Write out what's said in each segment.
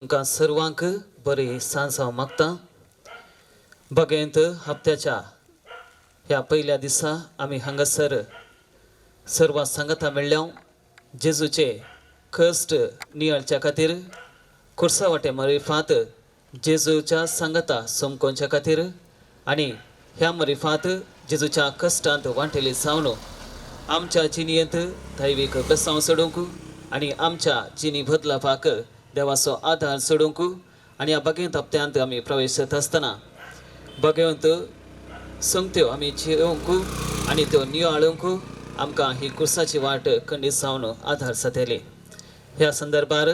तुमकां सर्वांक बरी सांज हांव मागता. बगेंत हप्त्याच्या ह्या पयल्या दिसा आमी हांगासर सर्वां सांगाता मेळ्ळ्या जेजूचे कश्ट नियाळच्या खातीर, खुर्सा वाटे मरिफात जेजूच्या सांगाता समकोवच्या खातीर आनी ह्या मरिफात जेजूच्या कश्टांत वांटेली जावन आमच्या जिणेंत दैवीक बेसांव सोडूंक आनी आमच्या जिणी बदलापाक देवाचो आदार सोडूंक आनी ह्या बगेंत हप्त्यांत आमी प्रवेश जाता आसतना बगेंत संगत्यो आमी जियोवंक आनी त्यो नियाळूंक आमकां ही कुर्साची वाट खंडीत जावन आदार जातली. ह्या संदर्भार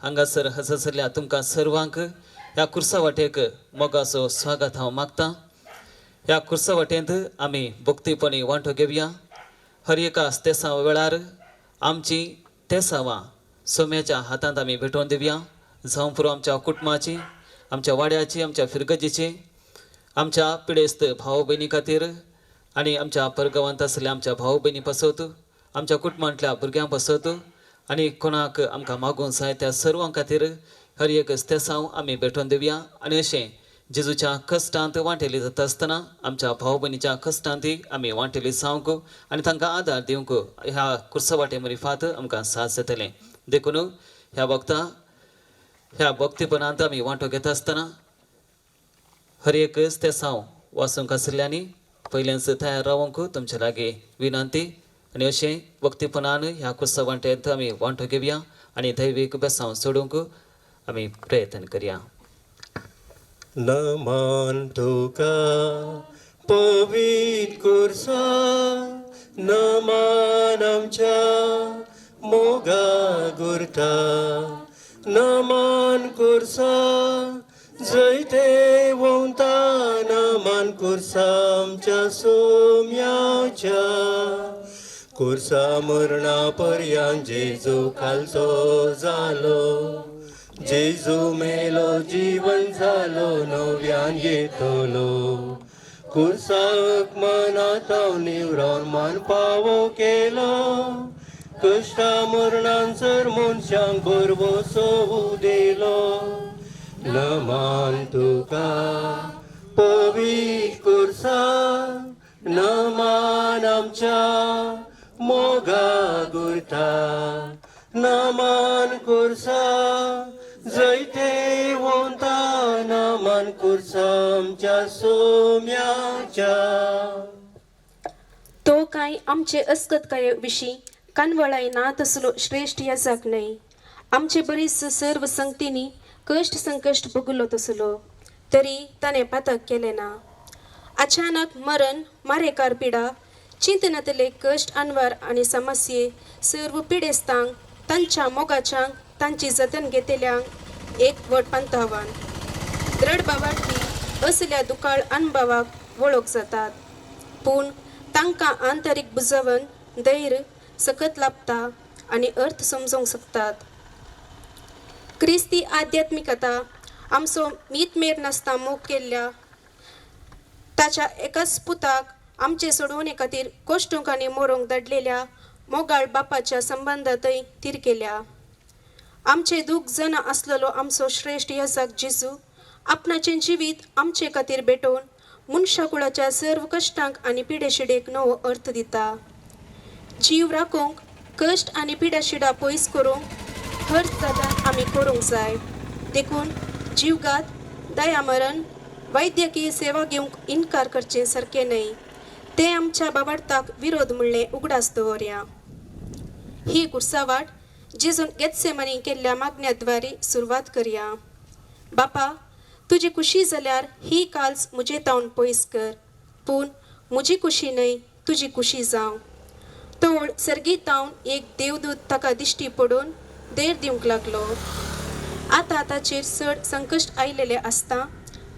हांगासर हजर जाल्ल्या तुमकां सर्वांक ह्या कुर्सा वाटेक मोगाचो स्वागत हांव मागतां. ह्या कुर्सा वाटेंत आमी भक्तीपणी वांटो घेवया. हर एका तेसांव वेळार आमची तेसांवां सोम्याच्या हातांत आमी भेटोवन दिवया. जावं पुरो आमच्या कुटुंबाची, आमच्या वाड्याची, आमच्या फिरगजीची, आमच्या पिडेस्त भाव भयणी खातीर आनी आमच्या परगांवांत आसल्या आमच्या भाव भयणी पासत, आमच्या कुटुंबांतल्या भुरग्यां पासत आनी कोणाक आमकां मागूंक जाय त्या सर्वां खातीर हर एक तेसांव आमी भेटोवन दिवया. आनी अशें जेजूच्या कश्टांत वांटेली जाता आसतना आमच्या भाव भयणीच्या कश्टांतय आमी वांटेली जावंक आनी तांकां आदार दिवंक ह्या कुर्सा वाटे मरिफात आमकां साथ जातलें. देखून ह्या वखता ह्या भक्तीपणांत आमी वांटो घेता आसतना हर एक तेसांव वाचूंक आशिल्ल्यांनी पयल्याच तयार रावंक तुमचे लागीं विनंती. आनी अशें भक्तीपणान ह्या कुर्सा वांट्यांत आमी वांटो घेवया आनी दैवीक बेसांव सोडूंक आमी प्रयत्न करया. नमन तुका पवित्र कुर्सा, नमन आमच्या मोगा गुरता, नमन कुर्सा जैते वंता, नमन कुर्सा आमच्या सोम्याच्या कुर्सा मरणा पर्यान जेजू खालचो जालो, जेजू मेलो जीवन जालो नव्यान येतलो, कुर्साक मनात हांव निवरोन मान पावो केलो, कश्टा मरणान सर मनशांक भरवसो दिलो. नमन तुका पवित्र कुर्सा, नमन आमच्या मोगा गुरता, नमन कुर्सा जैते वंता, नमन कुर्सा आमच्या सोम्याच्या. तो कांय आमचे अस्कतकाये विशीं कानवळाय ना तसलो श्रेश्ठ याजक न्हय. आमचे बरीच सर्व संगतींनी कश्ट संकश्ट भोगलो तसलो तरी ताणें पातक केलें ना. अचानक मरण, मारेकार पिडा, चिंतनातले कश्ट अनवर आनी समस्ये सर्व पिडेस्तांक, तांच्या मोगाच्यांक, तांची जतन घेतल्यांक एक व्हड पंथावन द्रढ बाबार्थी असल्या दुकाळ अणभवाक वळख जातात, पूण तांकां आंतरीक बुजवन धैर्य सकत लाभता आनी अर्थ समजूंक शकतात. क्रिस्ती आध्यात्मिकता आमचो मीत मेर नासता मोग केल्ल्या ताच्या एकाच पुताक आमचे सोडवणे खातीर कोश्टूंक आनी मोरोंक धाडलेल्या मोगाळ बापाच्या संबंदांतय तीर केल्या. आमचे दूख जना आसलेलो आमचो श्रेश्ठ याजक जेजू आपणाचें जिवीत आमचे खातीर भेटोवन मनशाकुळाच्या सर्व कश्टांक आनी पिडेशिडेक नवो अर्थ दिता. जीव राखूंक कश्ट आनी पिडाशिडा पयस करूंक हर जातान आमी करूंक जाय. देखून जीवघात, दयामरण, वैद्यकीय सेवा घेवंक इनकार करचें सारकें न्हय. तें आमच्या बाबार्थाक विरोध म्हणलें उगडास दवरया. ही कुर्सावाट जेजून गेत्सेमनी केल्ल्या मागण्या सुरवात करया. बापा, तुजी खुशी जाल्यार ही काल्स म्हजे तावन पयस कर, पूण म्हजी खुशी न्हय तुजी खुशी जावं. तोळ सर्गी तावन एक देवदूत ताका दिश्टी पडून धैर्य दिवंक लागलो. आतां ताचेर चड संकश्ट आयलेलें आसता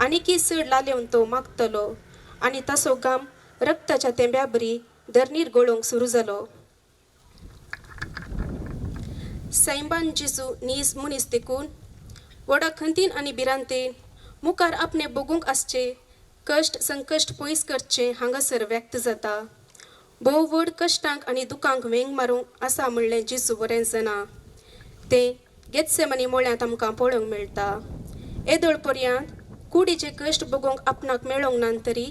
आनीकी चड लालेवन तो मागतलो आनी ताचो घाम रक्ताच्या तेंब्या बरी धरणीर गळोवंक सुरू जालो. सैंबान जेजू नीज मनीस देखून व्हडा खंतीन आनी भिरांतेन मुखार आपणे भोगूंक आसचे कश्ट संकश्ट पयस करचें हांगासर व्यक्त जाता. भोव व्हड कश्टांक आनी दुखांक वेंग मारूंक आसा म्हणलें जेजू बरें जाणा. तें गेत्सेमनी मोळ्यांत आमकां पळोवंक मेळटा. येदोळ पर्यंत कुडीचे कश्ट भोगूंक आपणाक मेळोंक ना तरी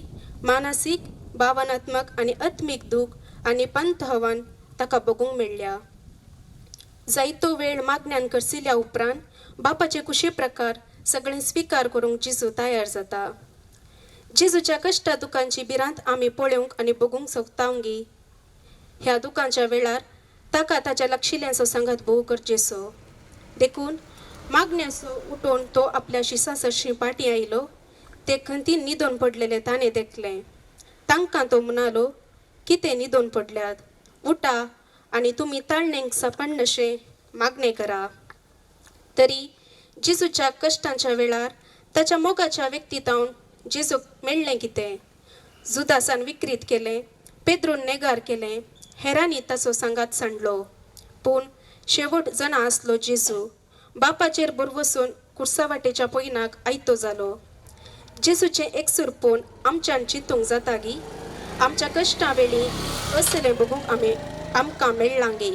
मानसीक, भावनात्मक आनी आत्मीक दूख आनी पंथहवन ताका भोगूंक मेळ्ळ्या. जायतो वेळ मागण्यान करसिल्या उपरांत बापाचे कुशे प्रकार सगळें स्विकार करूंक जेजू तयार जाता. जेजूच्या कश्टा दुखांची भिरांत आमी पळोवंक आनी भोगूंक सोदतांगी. ह्या दुखांच्या वेळार ताका ताच्या लागशिल्ल्यांचो सांगात भोव गरजेचो. देखून मागण्याचो उठोवन तो आपल्या शिसां सरशीं पाटी आयलो. ते खंतीन न्हिदोन पडलेले ताणें देखलें. तांकां तो म्हणालो, कितें न्हिदोन पडल्यात? उठा आनी तुमी ताळणेक सापडनशें मागणें करा. तरी जेजूच्या कश्टांच्या वेळार ताच्या मोगाच्या व्यक्तीतावन जेजूक मेळ्ळें कितें? जुदासान विक्रीत केलें, पेद्रून नेगार केलें, हेरांनी ताचो सांगात सांडलो. पूण शेवट जाणा आसलो जेजू बापाचेर भरवसून कुर्सा वाटेच्या पयनाक आयतो जालो. जेजूचें एकसूरपण आमच्यान चिंतूंक जाता गी? आमच्या कश्टां वेळी असलें भोगूंक आमी आमकां मेळ्ळां गी?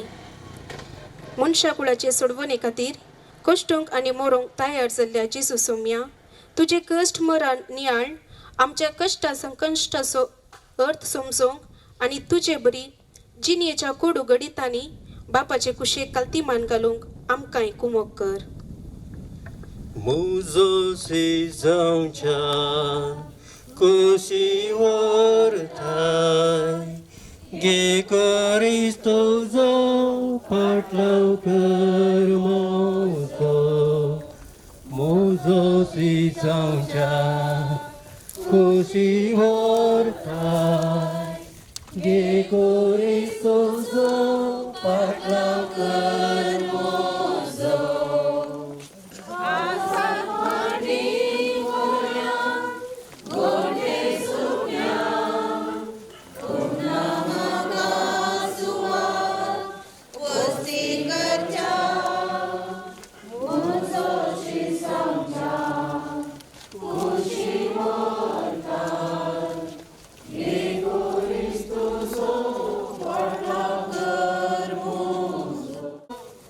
मनशा कुळाचे सोडवणे खातीर कश्टूंक आनी मरोंक तयार जाल्ल्या जेजू सोम्या, तुजे कश्ट मरण नियाळ आमच्या कश्टा संकश्टाचो अर्थ समजोंक आनी तुजे बरी जिणेच्या कोडू घडितांनी बापाचे कुशेक कालतीमान घालूंक आमकांय कुमोक कर. मुजो सिजावच्या कुशी व्हरताय गे क्रिस्तुजो फाटलाव कर मोजो. मुजो सिजावच्या कुशी व्हरताय गे क्रिस्तुजो फाटलाव कर मोजो.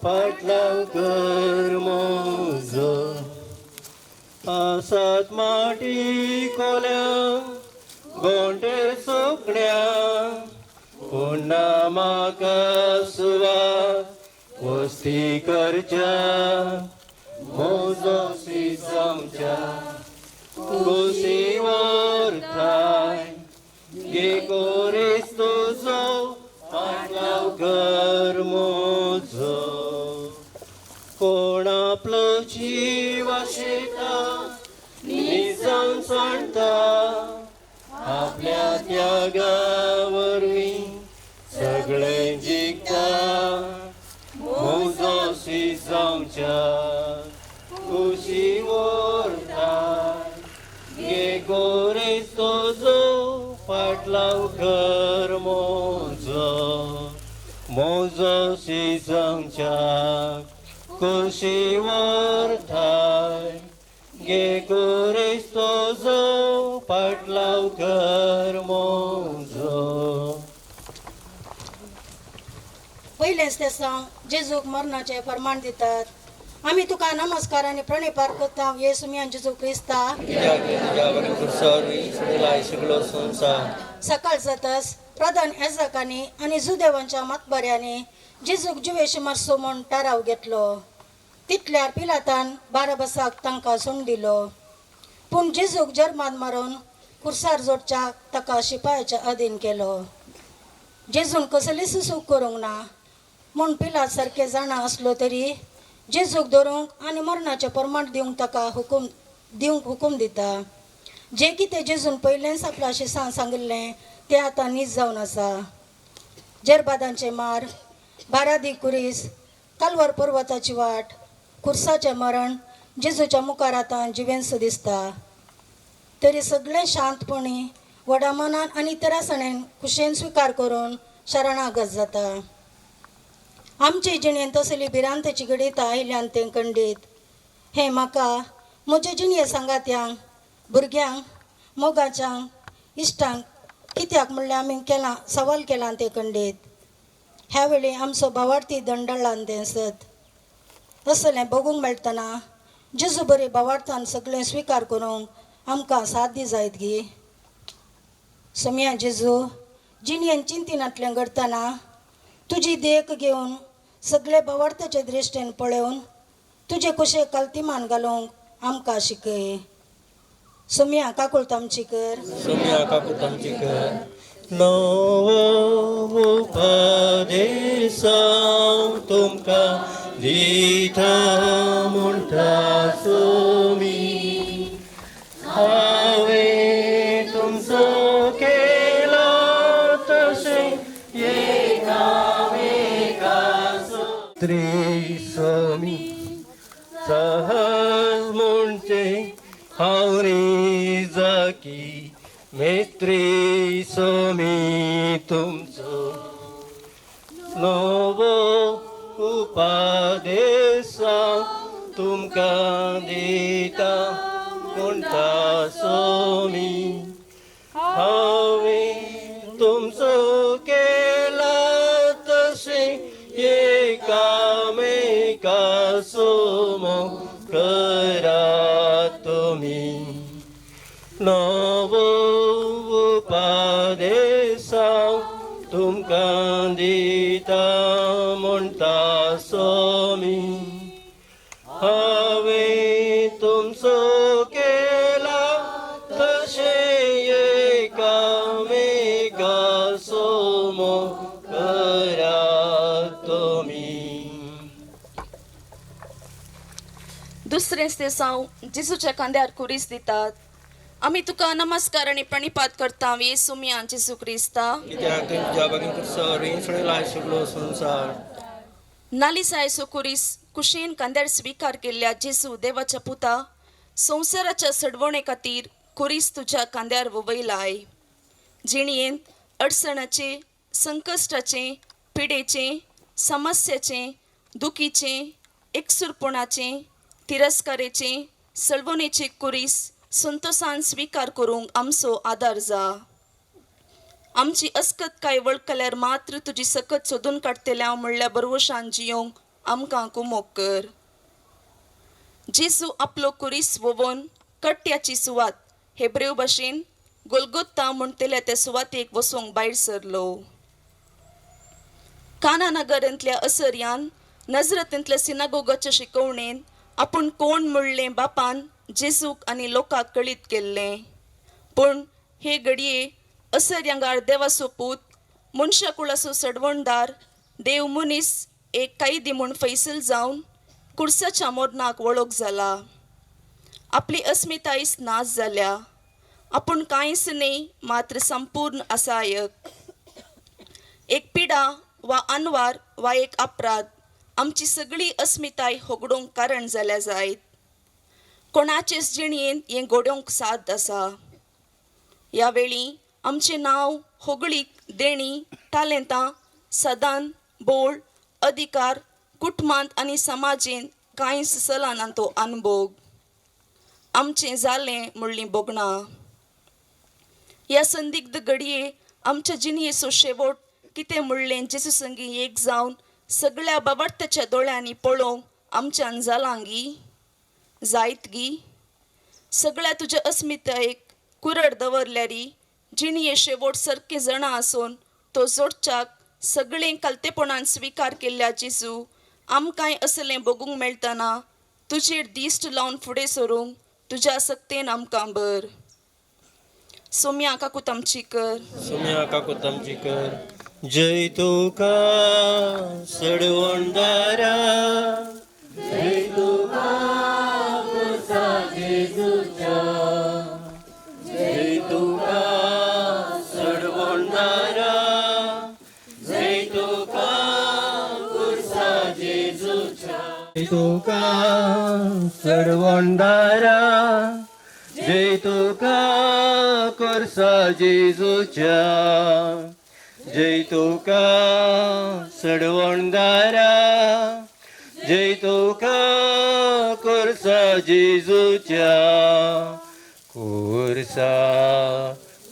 फाटलाव कर मोजो. आसात माटी कोल्या गोंटे सुकण्या, पूण ना म्हाका सुवात वस्ती करच्या. मोजो सिजावच्या कुशी व्हरताय गे क्रिस्तुचो फाटलाव कर मोजो. कोण आपलो जीव आशेता निजान सांडता, आपल्या त्यागा वरवीं सगळें जिखता. म्हजो सिजावच्या कुशी व्हरताय गे क्रिस्तुचो फाटलाव कर मोजो. म्हजो सिजावच्या कुशी व्हरताय गे क्रिस्तुचो फाटलाव कर मोजो. पयलेंच तेसांव जेजूक मरणाचें प्रमाण दितात. आमी तुका नमस्कार आनी प्रणिपात करता येसू मियान जेजू क्रिस्ता. कित्याक तुज्या वरवीं खुर्सा वरवीं सोडला सगळो संवसार. सकाळ जातच प्रधान याजकांनी आनी जुदेवांच्या मातबऱ्यांनी जेजूक जिवेश मारचो म्हूण थाराव घेतलो. तितल्यार पिलातान बाराबसाक तांकां सोडून दिलो. पूण जेजूक जर्मान मारून खुर्सार जोडच्याक ताका शिपायाच्या अधीन केलो. जेजून कसलीच चूक करूंक ना म्हूण पिलात सारकें जाणा आसलो तरी जेजूक धरूंक आनी मरणाचें प्रमाण दिवंक ताका हुकूम दिवंक हुकूम दिता. जें कितें जेजून पयलेंच आपल्या शिसां सांगिल्लें तें आतां नीज जावन आसा. जेरबादांचे मार, बारादी कुरीस, कालवार पर्वताची वाट, खुर्साचें मरण जेजूच्या मुखार आतां जिवेंस दिसता. तरी सगळें शांतपणी व्हडा मनान आनी तरासणेन खुशेन स्विकार करून शरणागत जाता. आमचे जिणेंत तसली भिरांतेची घडितां आयल्यान तें खंडीत. हें म्हाका म्हजे जिणये सांगात्यांक, भुरग्यांक, मोगाच्यांक, इश्टांक कित्याक म्हणल्यार आमी केलां सवाल केलां तें खंडीत. ह्या वेळी आमचो भावार्थी दंडळान तें सत. असलें बगूंक मेळटना जेजू बरी भावार्थान सगळें स्विकार करूंक आमकां साथ दी जायत गी. सोमया जेजू, जिणेन चिंतिनांतल्यान घडटना तुजी देख घेवन सगळे भावार्थाचे दृश्टीन पळोवन तुजे कुशे कल्तिमान घालूंक आमकां शिकय. सोमया काकुळट आमची कर. सोम्या काकूत आमची कर. नवो उपदेस हांव तुमकां दिता म्हणटा सोमी, हांवें तुमचो केला तशें एकामेकाचो त्रिसमी सहज म्हणचे हांव रे जाकी मेत्री सोमी तुमचो. नवो उपदेस तुमकां दिता म्हणटा सोमी, हांवें तुमचो केला तशें एकामेकाचो मोग करात तुमी. नवो उपदेस तुमकां दिता म्हणटा सोमी, हांवें तुमचो केला तशें एकामेकाचो मोग करात तुमी. दुसरें तेसांव जेजूच्या खांद्यार कुरीस दितात. आमी तुका नमस्कार आनी प्रणिपात करता येसू मियां जेजू क्रिस्ता. कित्याक तुवें तुज्या बागेन कुरसार सोडयला सगळो संवसार. नालिसायचो कुरीस कुशीन खांद्यार स्विकार केल्ल्या जेजू देवाच्या पुता, संवसाराच्या सडवणे खातीर कुरीस तुज्या खांद्यार ववयलाय. जिणयेंत अडचणाचे, संकश्टाचे, पिडेचे, समस्याचे, दुखीचे, एकसुरपणाचे, तिरस्कारेचे, सळवणेचे कुरीस संतोसान स्विकार करूंक आमचो आदार जा. आमची अस्कत काय वळखल्यार मात्र तुजी सकत सोदून काडटल्या म्हणल्या बरवशान जियोंक आमकां कुमोक कर. जेजू आपलो कुरीस वोवन कट्ट्याची सुवात हेब्रेव भाशेन गोलगोत्ता म्हणटल्या त्या सुवातेक वचूंक भायर सरलो. काना नगरांतल्या असर्यान नजरतींतल्या सिनागोगाच्या शिकवणेन आपूण कोण म्हणलें बापान जेजूक आनी लोकांक कळीत केल्लें. पूण हे घडये असर्यांगार देवाचो पूत, मनशा कुळाचो सडवणदार, देव मनीस एक कायदी म्हूण फैसल जावन कुर्साच्या मोरनाक वळख जाला. आपली अस्मितायच नाश जाल्या. आपूण कांयच न्ही मात्र संपूर्ण असायक. एक पिडा वा अनवार वा एक अपराध आमची सगळी अस्मिताय होगडूंक कारण जाल्या जायत. कोणाचेच जिणयेंत हें घडोवंक साद आसा. ह्या वेळी आमचें नांव, होगळीक, देणी, तालेंतां, सदान, बोळ, अधिकार, कुटुंबांत आनी समाजेंत कांयच चलना तो अनभोग. आमचें जालें म्हणलीं भोगणां. ह्या संदिग्ध घडये आमच्या जिणयेचो शेवट कितें म्हणलें जेजू संगी एक जावन सगळ्या बाबार्थाच्या दोळ्यांनी पळोवंक आमच्यान जालां गी, जायत गी. सगळ्या तुज्या अस्मितायेक कुरड दवरल्यारी जिणये शेवट सारकें जाणा आसून तो जोडच्याक सगळें कालतेपणान स्विकार केल्ल्या जेजू, आमकांय असलें भोगूंक मेळटना तुजेर दिश्ट लावन फुडें सरूंक तुज्या सक्तेन आमकां बर. सोम्या काकूत आमची कर. सोम्या काकूत आमची कर. जय तुका सडवणदारा, जय तुका कुर्सा जेजूच्या, जय तुका सडवणदारा, जय तुका कुर्सा जेजूच्या, जय तुका सडवणदारा, जय तुका कुर्सा जेजूच्या, जय तुका सडवणदारा, जय तुका कुर्सा जेजूच्या. कुर्सा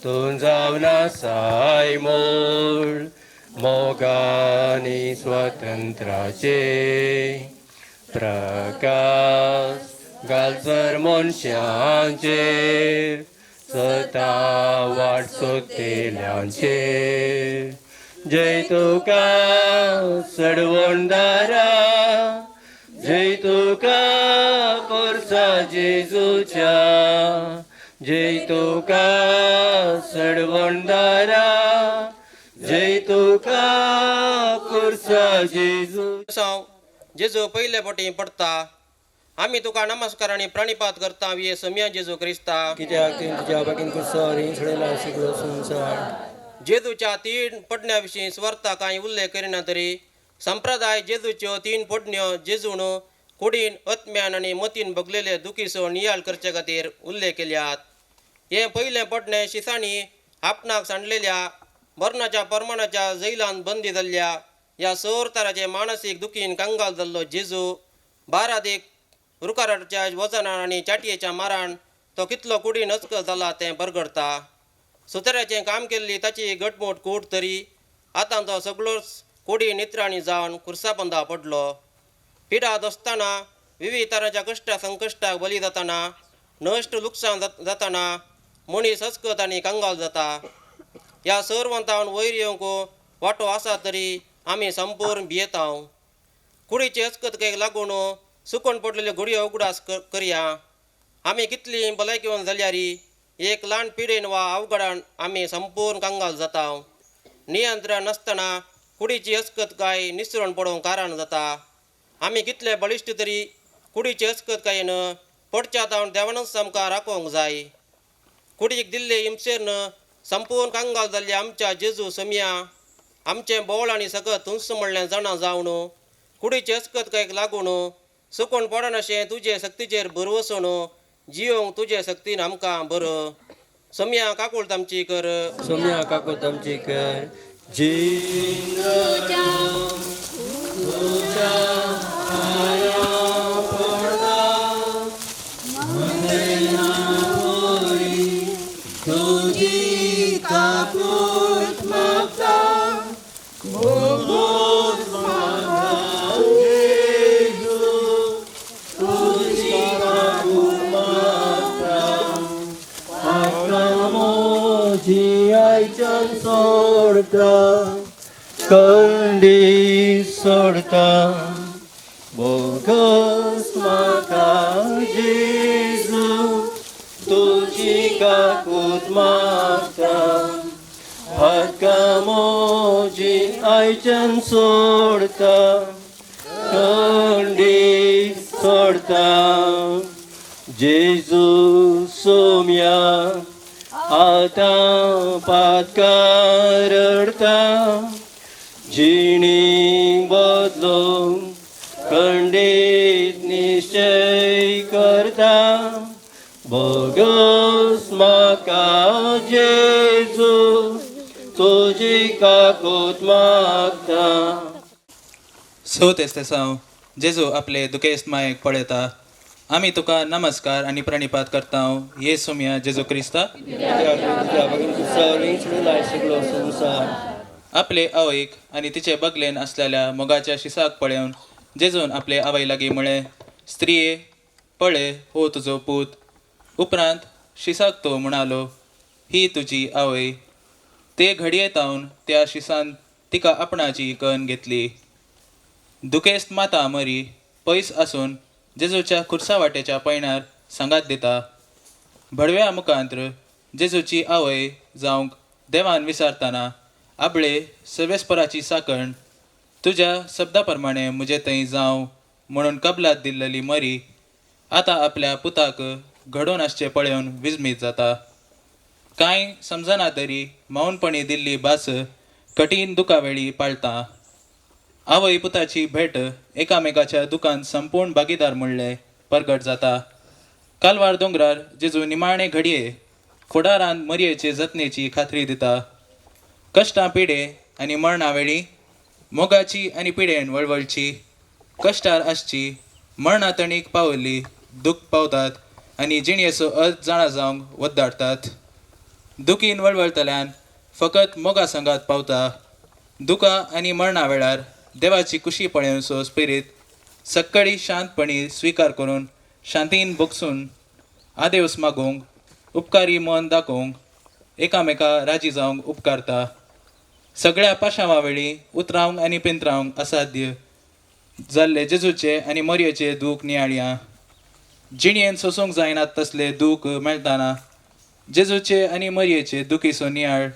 तूं जावन आसाय मोळ मोगानी स्वतंत्राचे, प्रकाश घालसर मनशांचेर सता वाट सोदतेल्यांचेर जय तुका सडवणदारा जय तुका पोरसा जेजूच्या जय तुका सडवणदारा जय तुका पुरसा जेजू. साव जेजू पयले फावटी पडटा. आमी तुका नमस्कार आनी प्रणिपात करता ये सोमया जेजू क्रिस्ता. कित्याक तुवें तुज्या बागेन कुरसार सोडयला सगळो संवसार. जेजूच्या तीन पडण्या विशीं स्वर्ता कांय उल्लेख करिना तरी संप्रदाय जेजूच्यो तीन पडण्यो जेजून कुडीन आत्म्यान आनी मतीन भोगलेले दुखीचो नियाळ करचे खातीर उल्लेख केल्यात. हें पयलें पडणें शिसांनी आपणाक सांडलेल्या मरणाच्या परमाणाच्या जैलान बंदी जाल्ल्या ह्या सोर तराचे मानसीक दुखीन कंगाल जाल्लो जेजू बारादीक रुकाराच्या वजनान आनी चाटयेच्या मारान तो कितलो कुडीन अचकल जाला तें बरगडता. सुतऱ्याचें काम केल्ली ताची घटमूट कूड तरी आतां तो सगळोच कुडी नित्राणी जावन कुर्सापंदा पडलो. पिडा दोसतना विविध तरांच्या कश्टा संकश्टाक बली जातना नश्ट लुकसाण जातना मनीस हचकत आनी कंगाल जाता. ह्या सर्वंतावन वयर येवंक वांटो आसा तरी आमी संपूर्ण भियेता. कुडीचे हचकतकेक लागून सुकून पडलेल्यो घडयो उगडास करया. आमी कितली भलायकेवन जाल्यार एक ल्हान पिडेन वा अवघडान आमी संपूर्ण कंगाल जाता. नियंत्रण नासतना कुडीची हचकतकाय निसरून पडोवंक कारण जाता. आमी कितले बळिश्ट तरी कुडीचे हचकतकायेन पडच्या तावन देवानूच आमकां राखोवंक जाय. कुडीक दिल्ले हिंसेन संपूर्ण कंगाल जाल्ले आमच्या जेजू सोमया आमचें बोळ आनी सगळं तुंस म्हणलें जाणा जावन कुडीचे हचकतकायेक लागून सुकून पडनाशें तुजे सक्तीचेर भरवसून जियोंक तुजे सक्तीन आमकां बरो सोमया काकूळत आमची कर. सोम्या काकूत आमची कर. जेजूच्या पांया पडला मनयापुरी तुजी काकूत मागता मोगोच म्हाका जेजू तुजी काकूत मागता. म्हाका म्हजी आयच्यान सोडता कंडी सोडता बोगस म्हाका जेजू तुजी काकूत मागता. म्हाका म्हजी आयच्यान सोडता कंडी सोडता. जेजू सोम्या आतां पातकार रडता जिणी बदलूंक खंडीत निश्चय करता. बोगस म्हाका जेजू तुजी काकूत मागता. सोत एस्तेसांव जेजू आपले दुखेस्त मायेक पळयता. आमी तुका नमस्कार आनी प्रणिपात करता ये सोमया जेजू क्रिस्ता. कित्याक तुज्या बागेन कुरसार सोडयला सगळो संवसार. आपले आवयक आनी तिचे बगलेन आसलेल्या मोगाच्या शिसाक पळोवन जेजून आपले आवय लागीं म्हळें, स्त्रिये पळय हो तुजो पूत. उपरांत शिसाक तो म्हणालो, ही तुजी आवय. ते घडये तावन त्या शिसान तिका आपणाची कन घेतली. दुखेस्त माता मरी पयस आसून जेजूच्या खुर्सा वाटेच्या पयणार सांगात दिता. भडव्या मुखांत्र जेजूची आवय जावंक देवान विचारतना आपले सर्वेस्पराची साकण तुज्या शब्दा प्रमाणे म्हजे थंय जावं म्हणून कबलात दिल्लेली मरी आतां आपल्या पुताक घडोवन आसचें पळोवन विजमीत जाता. कांय समजना तरी मौनपणी दिल्ली भास कठीण दुखावेळी पाळता. आवय पुताची भेट एकामेकाच्या दुकान संपूर्ण भागीदार म्हणलें परगट जाता. कालवार दोंगरार जेजू निमाणे घडये फुडारान मरयेचे जतनेची खात्री दिता. कश्टां पिडे आनी मरणा वेळी मोगाची आनी पिडेन वळवळची कश्टार आसची मरणा तणीक पावल्ली दूख पावतात आनी जिणयेचो अर्थ जाणा जावंक वद्दाडतात. दुखीन वळवळतल्यान फकत मोगा संगात पावता. दुखां आनी मरणा वेळार देवाची कुशी पळोवचो स्पिरीत सक्कळी शांतपणी स्वीकार करून शांतीन भोगसून आदेवस मागूंक उपकारी मन दाखोवंक एकामेका राजी जावंक उपकारता. सगळ्या पाशांवा वेळी उतरावंक आनी पिंतरावंक असाध्य जाल्ले जेजूचे आनी मरयेचे दूख नियाळया. जिणेन सोसूंक जायनात तसले दूख मेळटाना जेजूचे आनी मरयेचे दुखीचो नियाळ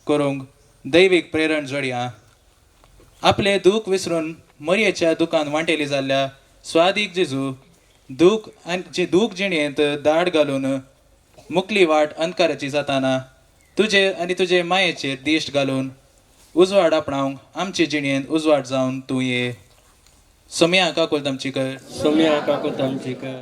करूंक दैवीक प्रेरण जोडया. आपले दूख विसरून मरयेच्या दुखान वांटेली जाल्ल्या स्वादीक जेजू दूख आनी दूख जिणेंत दाड घालून मुकली वाट अंधकाराची जाताना तुजे आनी तुजे मायेचेर दिश्ट घालून उजवाड आपणावंक आमचे जिणेंत उजवाड जावन तूं ये. सोम्या काकुळट आमची कर. सोम्या काकुळट आमची कर.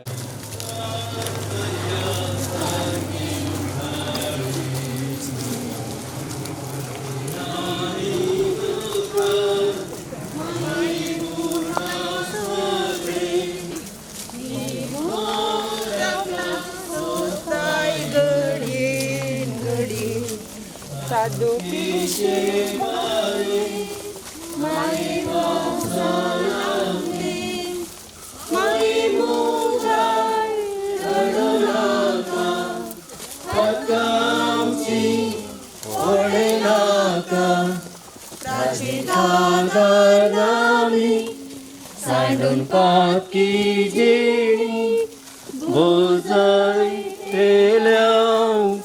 सांडून पाकी जिणी बोजयतेल्या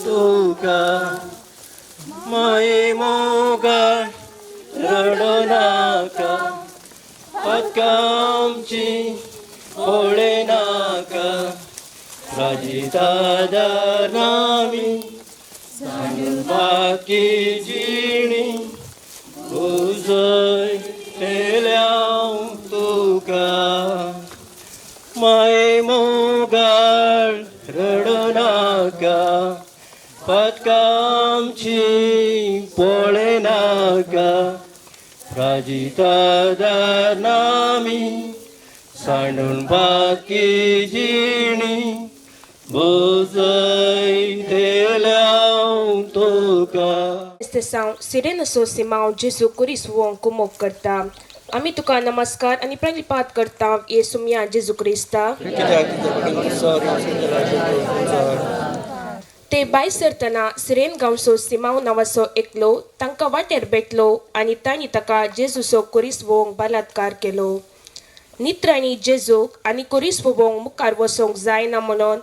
तुका माये मोगाळ रडो नाका, पदकामची पळय नाका, राजिता दारामी सांडून पाकी जिणी बोजयतेल्या तुका माये मोगाळ रडो नाका, पदकामची पळय नाका, राजिता दारामी सांडून बाकी जिणी बोजयतेल्या तुका. साव सिरेनसो सिमाव जेजू कुरीस वोंक कुमोक करता. आमी तुका नमस्कार आनी प्रणिपात करता ये सुमया जेजू क्रिस्ता. ते भायर सरतना सिरेन गांवचो सिमाव नांवाचो एकलो तांकां वाटेर भेटलो आनी तांणी ताका जेजूचो कुरीस वोंक बलात्कार केलो. नित्रांनी जेजूक आनी कुरीस वोंक मुखार वचोंक जायना म्हणून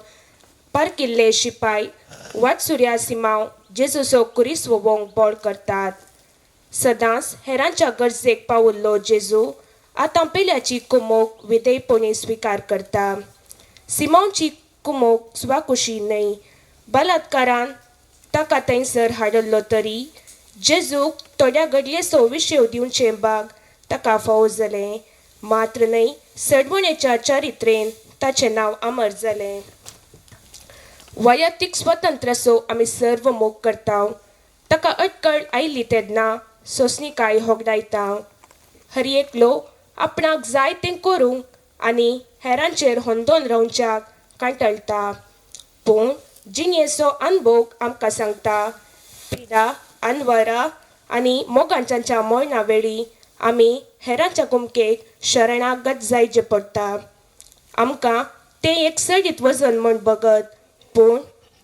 पारकिल्ले शिपाय वाटसुर्या सिमाव जेजूचो कुरीस वोंक बळ करतात. सदांच हेरांच्या गरजेक पावल्लो जेजू आतां पेल्याची कुमोक विधेयपणी स्विकार करता. सिमांवची कुमोक स्वाकुशी न्हय. बलात्कारान ताका थंयसर हाडल्लो तरी जेजूक थोड्या घडयेचो विशेव दिवचें भाग ताका फावो जालें. मात्र न्हय, सडवणेच्या चारित्रेन ताचें नांव अमर जालें. वैयक्तीक स्वतंत्राचो आमी सर्व मोग करता. ताका अटकळ आयली तेन्ना सोंसणीकाय होगडायता. हर एकलो आपणाक जाय तें करूंक आनी हेरांचेर होंदोन रावच्याक कांटळटा. पूण जिणेचो अनभोग आमकां सांगता पिडा अनवरा आनी मोगांच्या मरणा वेळी आमी हेरांच्या कुमकेक शरणागत जायचें पडटा. आमकां तें एक सडीत वजन म्हूण बगत, पूण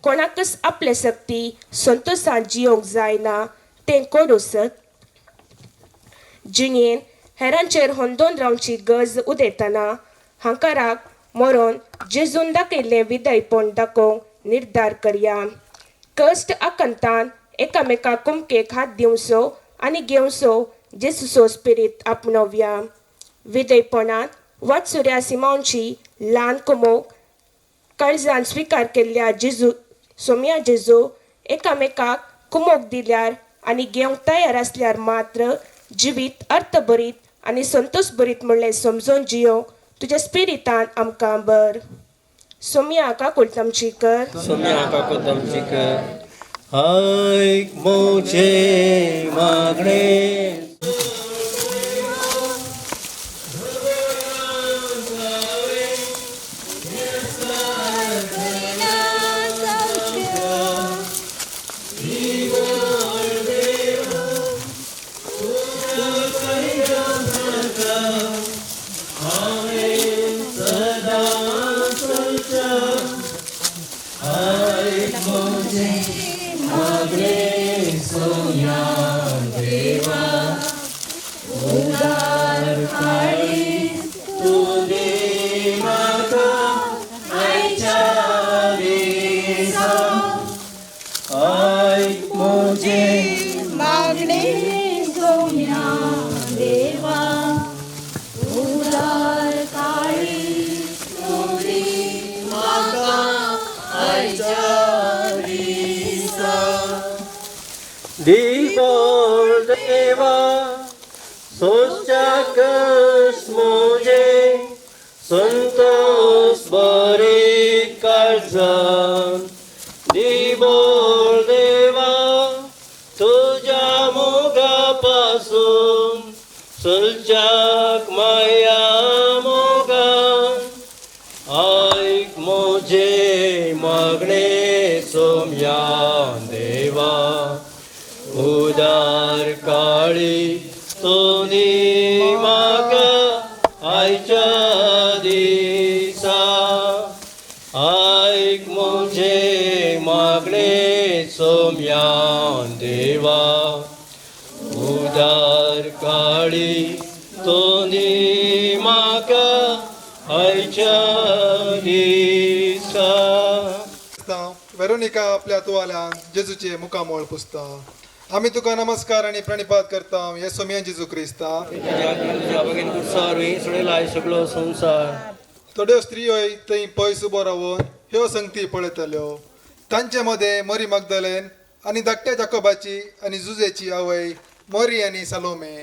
कोणाकच आपले सक्ती संतोशान जियोंक जायना तें कोडूसत. जिणेन हेरांचेर होंदोन रावची गरज उदयतना हांकाराक मरोन जेजून दाखयल्लें विदयपण दाखोवंक निर्धार करया. कश्ट आकंतान एकामेका कुमकेक हात दिवचो आनी घेवचो जेजूचो स्पिरीत आपणोवया. विदयपणान वाटसुर्या सिमांवची ल्हान कुमोक काळजान स्विकार केल्ल्या जेजू सोम्या जेजू एकामेकाक कुमोक दिल्यार आनी घेवंक तयार आसल्यार मात्र जिवीत अर्थभरीत आनी संतोशभरीत म्हणलें समजून जियोंक तुज्या स्पिरितान आमकां बर. सोम्या काकुळट आमची कर. सोम्या काकुळट आमची कर. आयक म्हजें मागणें. Amen. आयक म्हजें मागणें सोम्या देवा उदार काळीज तूं दी म्हाका आयच्या दिसा. दिवोळ देवा सोंसच्याकच म्हजें संतोस बरी काळजान दिवोळ देवा तुज्या मोगा पासून चलच्याक माया मोगान आयक म्हजें मागणें सोम्या देवा उदार काळी तूं दी म्हाका आयच्या दिसा आयक म्हजें मागणें सोम्या देवा उदार काळी तूं दी म्हाका आयच्या दिसा. वेरोनिका आपल्या तुवाल्यान जेजूचे मुखामळ पुसता. आमी तुका नमस्कार आनी प्रणिपात करता हे सोमया जेजू क्रिस्ता. तुज्या बगेन कुरसावरवीं सोडयला सगळो संवसार. थोड्यो स्त्रियोय थंय पयस उबो रावन ह्यो संगती पळयताल्यो. तांचे मदें मरी मगदलेन आनी धाकट्या जाकोबाची आनी जुजेची आवय मरी आनी सलोमे.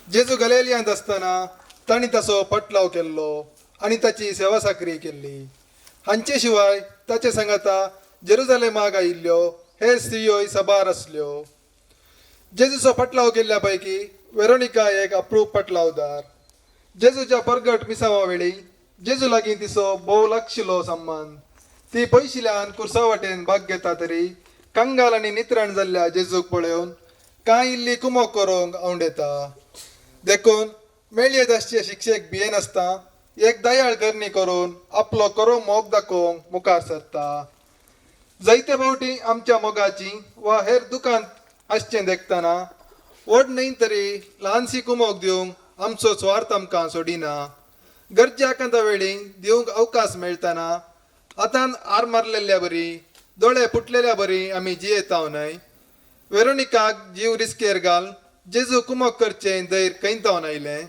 जेजू गलेलियांत आसतना तांणी ताचो पटलाव केल्लो आनी ताची सेवा साकरी केल्ली. हांचे शिवाय ताचे सांगाता जेरुजालेमाक आयिल्ल्यो हे स्त्रियोय साबार आसल्यो. जेजूचो पटलाव केल्ल्या पैकी वेरोनिका एक अप्रूप पटलावदार. जेजूच्या परगट मिसावा वेळी जेजू लागीं तिचो भोव लागशिल्लो संबंद. ती पयशिल्यान कुर्सा वाटेन भाग घेता तरी कंगाल आनी नित्रण जाल्ल्या जेजूक पळोवन कांय इल्ली कुमोक करूंक आंवडेता. देखून मेळयेत आसचे शिक्षेक भियेनासता एक दयाळ करणी करून आपलो करो मोग दाखोवंक मुखार सरता. जायते फावटी आमच्या मोगाची वा हेर दुकान आसचें देखतना व्हड न्हय तरी ल्हानशी कुमोक दिवंक आमचो स्वार्थ आमकां सोडिना. गरजे आकांता वेळी दिवंक अवकाश मेळटना हातान आर मारलेल्या बरी दोळे फुटलेल्या बरी आमी जियेताव न्हय. वेरोनिकाक जीव रिस्केर घाल जेजू कुमोक करचें धैर्य खंयतावन आयलें.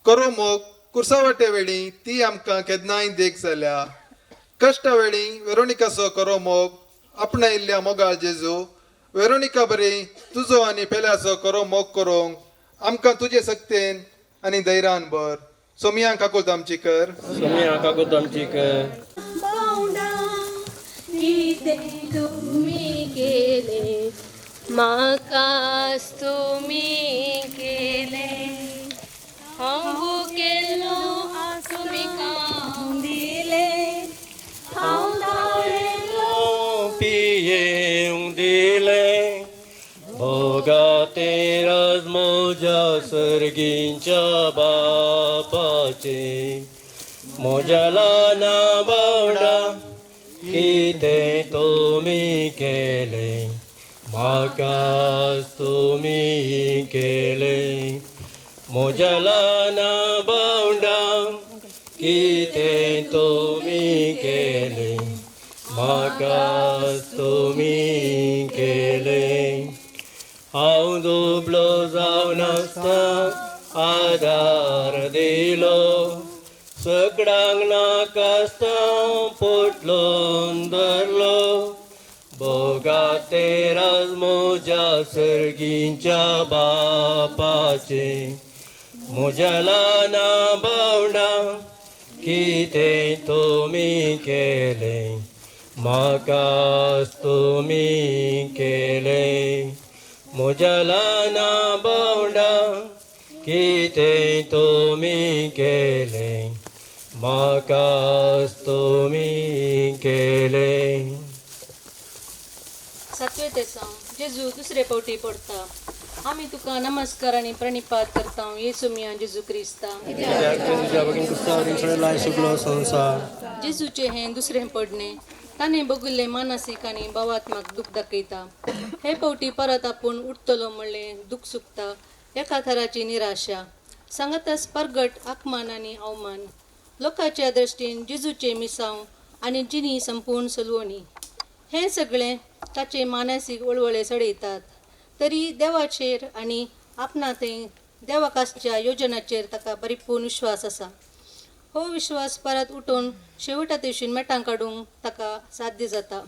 करो मोग कुर्सावाटे वेळी ती आमकां केन्नाय देख जाल्या. कश्टा वेळी वेरोनिकाचो करो मोग आपणायिल्ल्या मोगाळ जेजू वेरोनिका बरी तुजो आनी पेल्याचो करो मोग करूंक आमकां तुजे सक्तेन आनी धैर्यान भर. सोमियांक काकूत आमची कर. सोम्या काकूत आमची कर. कितें तुमी केलें म्हाकाच तुमी केलें. हांव भुकेल्लो तुमी खावंक दिलें. हांव ताळेल्लो पियेवंक दिलें. भोगाते राज म्हज्या सर्गींच्या बापाचें म्हज्या ल्हाना भावंडा कितें तुमी केलें म्हाकाच तुमी केलें. म्हज्या ल्हाना भावंडा कितें तुमी केलें म्हाकाच तुमी केलें. हांव दुबळो जावनासतना आदार दिलो सगळ्यांक नाकासता पोटलोन धरलो. भोगाते राज म्हज्या सर्गींच्या बापाचें म्हज्या ल्हाना भावंडा कितें तुमी केलें म्हाकाच तुमी केलें. म्हज्या ल्हाना भावंडा कितें तुमी केलें म्हाकाच तुमी केलें. सातवें तेसांव जेजू दुसरे फावटी पडता. आमी तुका नमस्कार आनी प्रणिपात करता येसू मिया जेजू क्रिस्ता. तुज्या बगेन कुरसावरीं सोडयला सगळो संवसार. जेजूचें हें दुसरें पडणें. ताणें बगिल्लें मानसीक आनी भावात्मक दूख दाखयता. हे फावटी परत आपूण उठतलो म्हणलें दूख सुकता, एका थराची निराशा सांगाताच परगट आकमान आनी अवमान. लोकांच्या दृश्टीन जेजूचें मिसांव आनी जिणी संपूर्ण सलवणी हें सगळें ताचे मानसीक वळवळे चडयतात. तरी देवाचेर आनी आपणा थंय देवाक आसच्या योजनाचेर ताका परिपूर्ण विश्वास आसा. हो विश्वास परत उठून शेवटा दिवशीन मेटां काडूंक ताका साध्य जाता.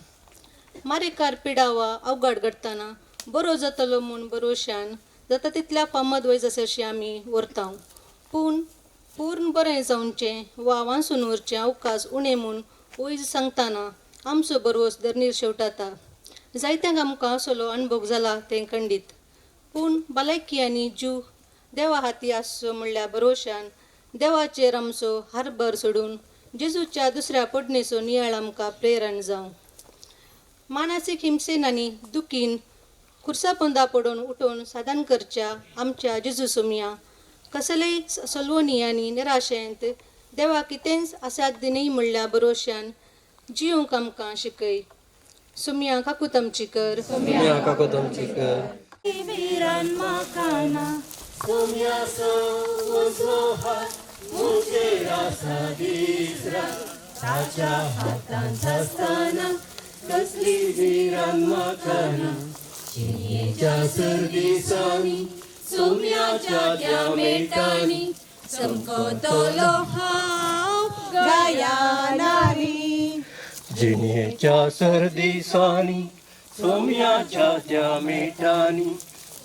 मारेकार पिडा वा अवघड घडटना बरो जातलो म्हूण बरोवशान जाता तितल्या फामाद वयज आसा आमी व्हरता. पूण पूर्ण बरें जावचें वा वांचून उरचें अवकाश उणें म्हूण वयज सांगतना आमचो बरोस धरणीर शेवटाता. जायत्यांक आमकां असलो अणभव जाला तें खंडीत. पूण भलायकी आनी जीव देवा हाती आसचो म्हणल्यार बरोवशान देवाचेर आमचो हारभर सोडून जेजूच्या दुसऱ्या पडणेचो नियाळ आमकां प्रेरण जावं. मानसीक हिंसेन आनी दुखीन खुर्सापोंदा पडून उठून साधन करच्या आमच्या जेजू सोमया कसलेय सलवणी आनी निराशेंत देवा कितेंच असाध्य न्ही म्हणल्या बरोवशान जिवंक आमकां शिकय. सुमया काकूत आमची कर. सुमया काकूत आमची कर. सोम्याच्या त्या मेटांनी चमकतलो हांव गायनांनी. जिणेच्या सरदिसांनी सोम्याच्या त्या मेटांनी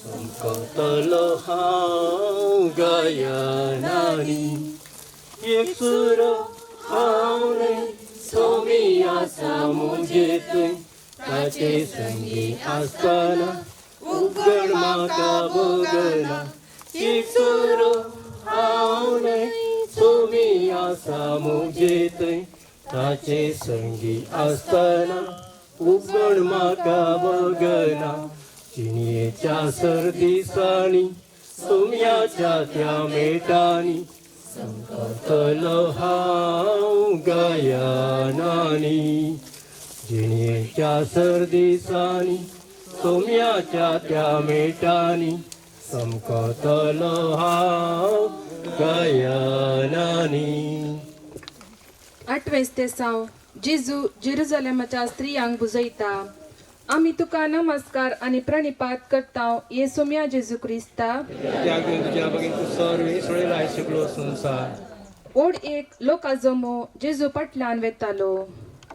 चमकतलो हांव गायनांनी. एक सुरो हांव न्हय सोमी आसा म्हजे थंय, ताचे संगी आसतना उगड म्हाका बगना. एक सुरो हांव न्हय सोमी आसा म्हजे थंय, ताचे संगी आसतना उगड म्हाका बगना. जिणेच्या सरदिसांनी सोम्याच्या त्या मेटांनी चमकतलो हांव गायनांनी. जिणेच्या सरदिसांनी सोम्याच्या त्या मेटांनी चमकतलो हांव गायनांनी. आठवेंच तेसांव जेजू जेरुजलेमाच्या स्त्रियांक बुजयता. आमी तुका नमस्कार आनी प्रणिपात करता ये सोम्या जेजू क्रिस्ता. ओड एक लोका जमो जेजू फाटल्यान वेतालो.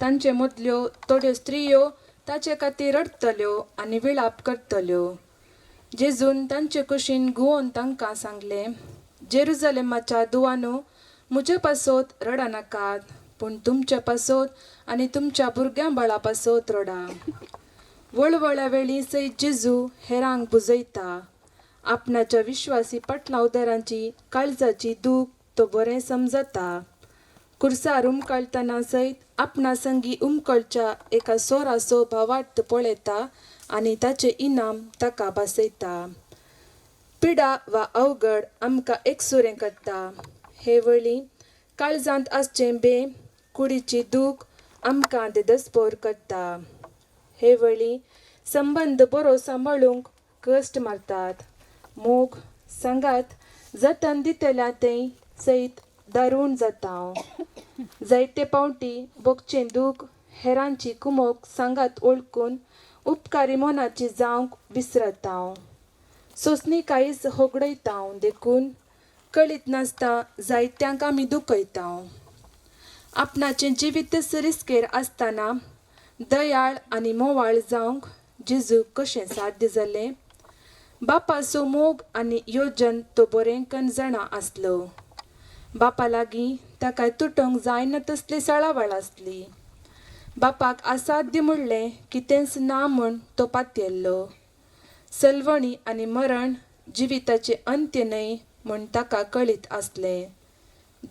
तांचे मदल्यो थोड्यो स्त्रियो ताचे खातीर रडटल्यो आनी विळाप करतल्यो. जेजून तांचे कुशीन गुवोन तांकां सांगलें, जेरुजलेमाच्या दुवानो म्हजे पासत रडनाकात, पूण तुमचे पासत आनी तुमच्या भुरग्यां बाळा पासत रडा. वळवळ्या वेळी सयत जेजू हेरांक बुजयता. आपणाच्या विश्वासी पाटलावदारांची काळजाची दूख तो बरें समजता. कुर्सार उमकळटना सयत आपणा संगी उमकळच्या एका सोरासो भावार्थ पळयता आनी ताचें इनाम ताका भासयता. पिडा वा अवघड आमकां एकसुरें करता. हे वळी काळजांत आसचें बें कुडीची दूख आमकां देदस्पोर करता. हे वळी संबंद बरो सांबाळूंक कश्ट मारतात. मोग सांगात जतन दितल्या तें सयत दारूण जाता. जायते पावटी भोगचें दूख हेरांची कुमोक सांगात वळखून उपकारी मनाची जावंक विसरता. सोंसणीकायच होगडयता देखून कळीत नासता जायत्यांक आमी दुखयता. आपणाचें जिवीत रिस्केर आसतना दयाळ आनी मोवाळ जावंक जेजूक कशें साध्य जालें? बापाचो मोग आनी योजन तो बरें जाणा आसलो. बापा लागीं ताका तुटोंक जायना तसली सळावळ आसली. बापाक असाध्य म्हणलें कितेंच ना म्हूण तो पातयेल्लो. सलवणी आनी मरण जिविताचें अंत्य न्हय म्हूण ताका कळीत आसलें.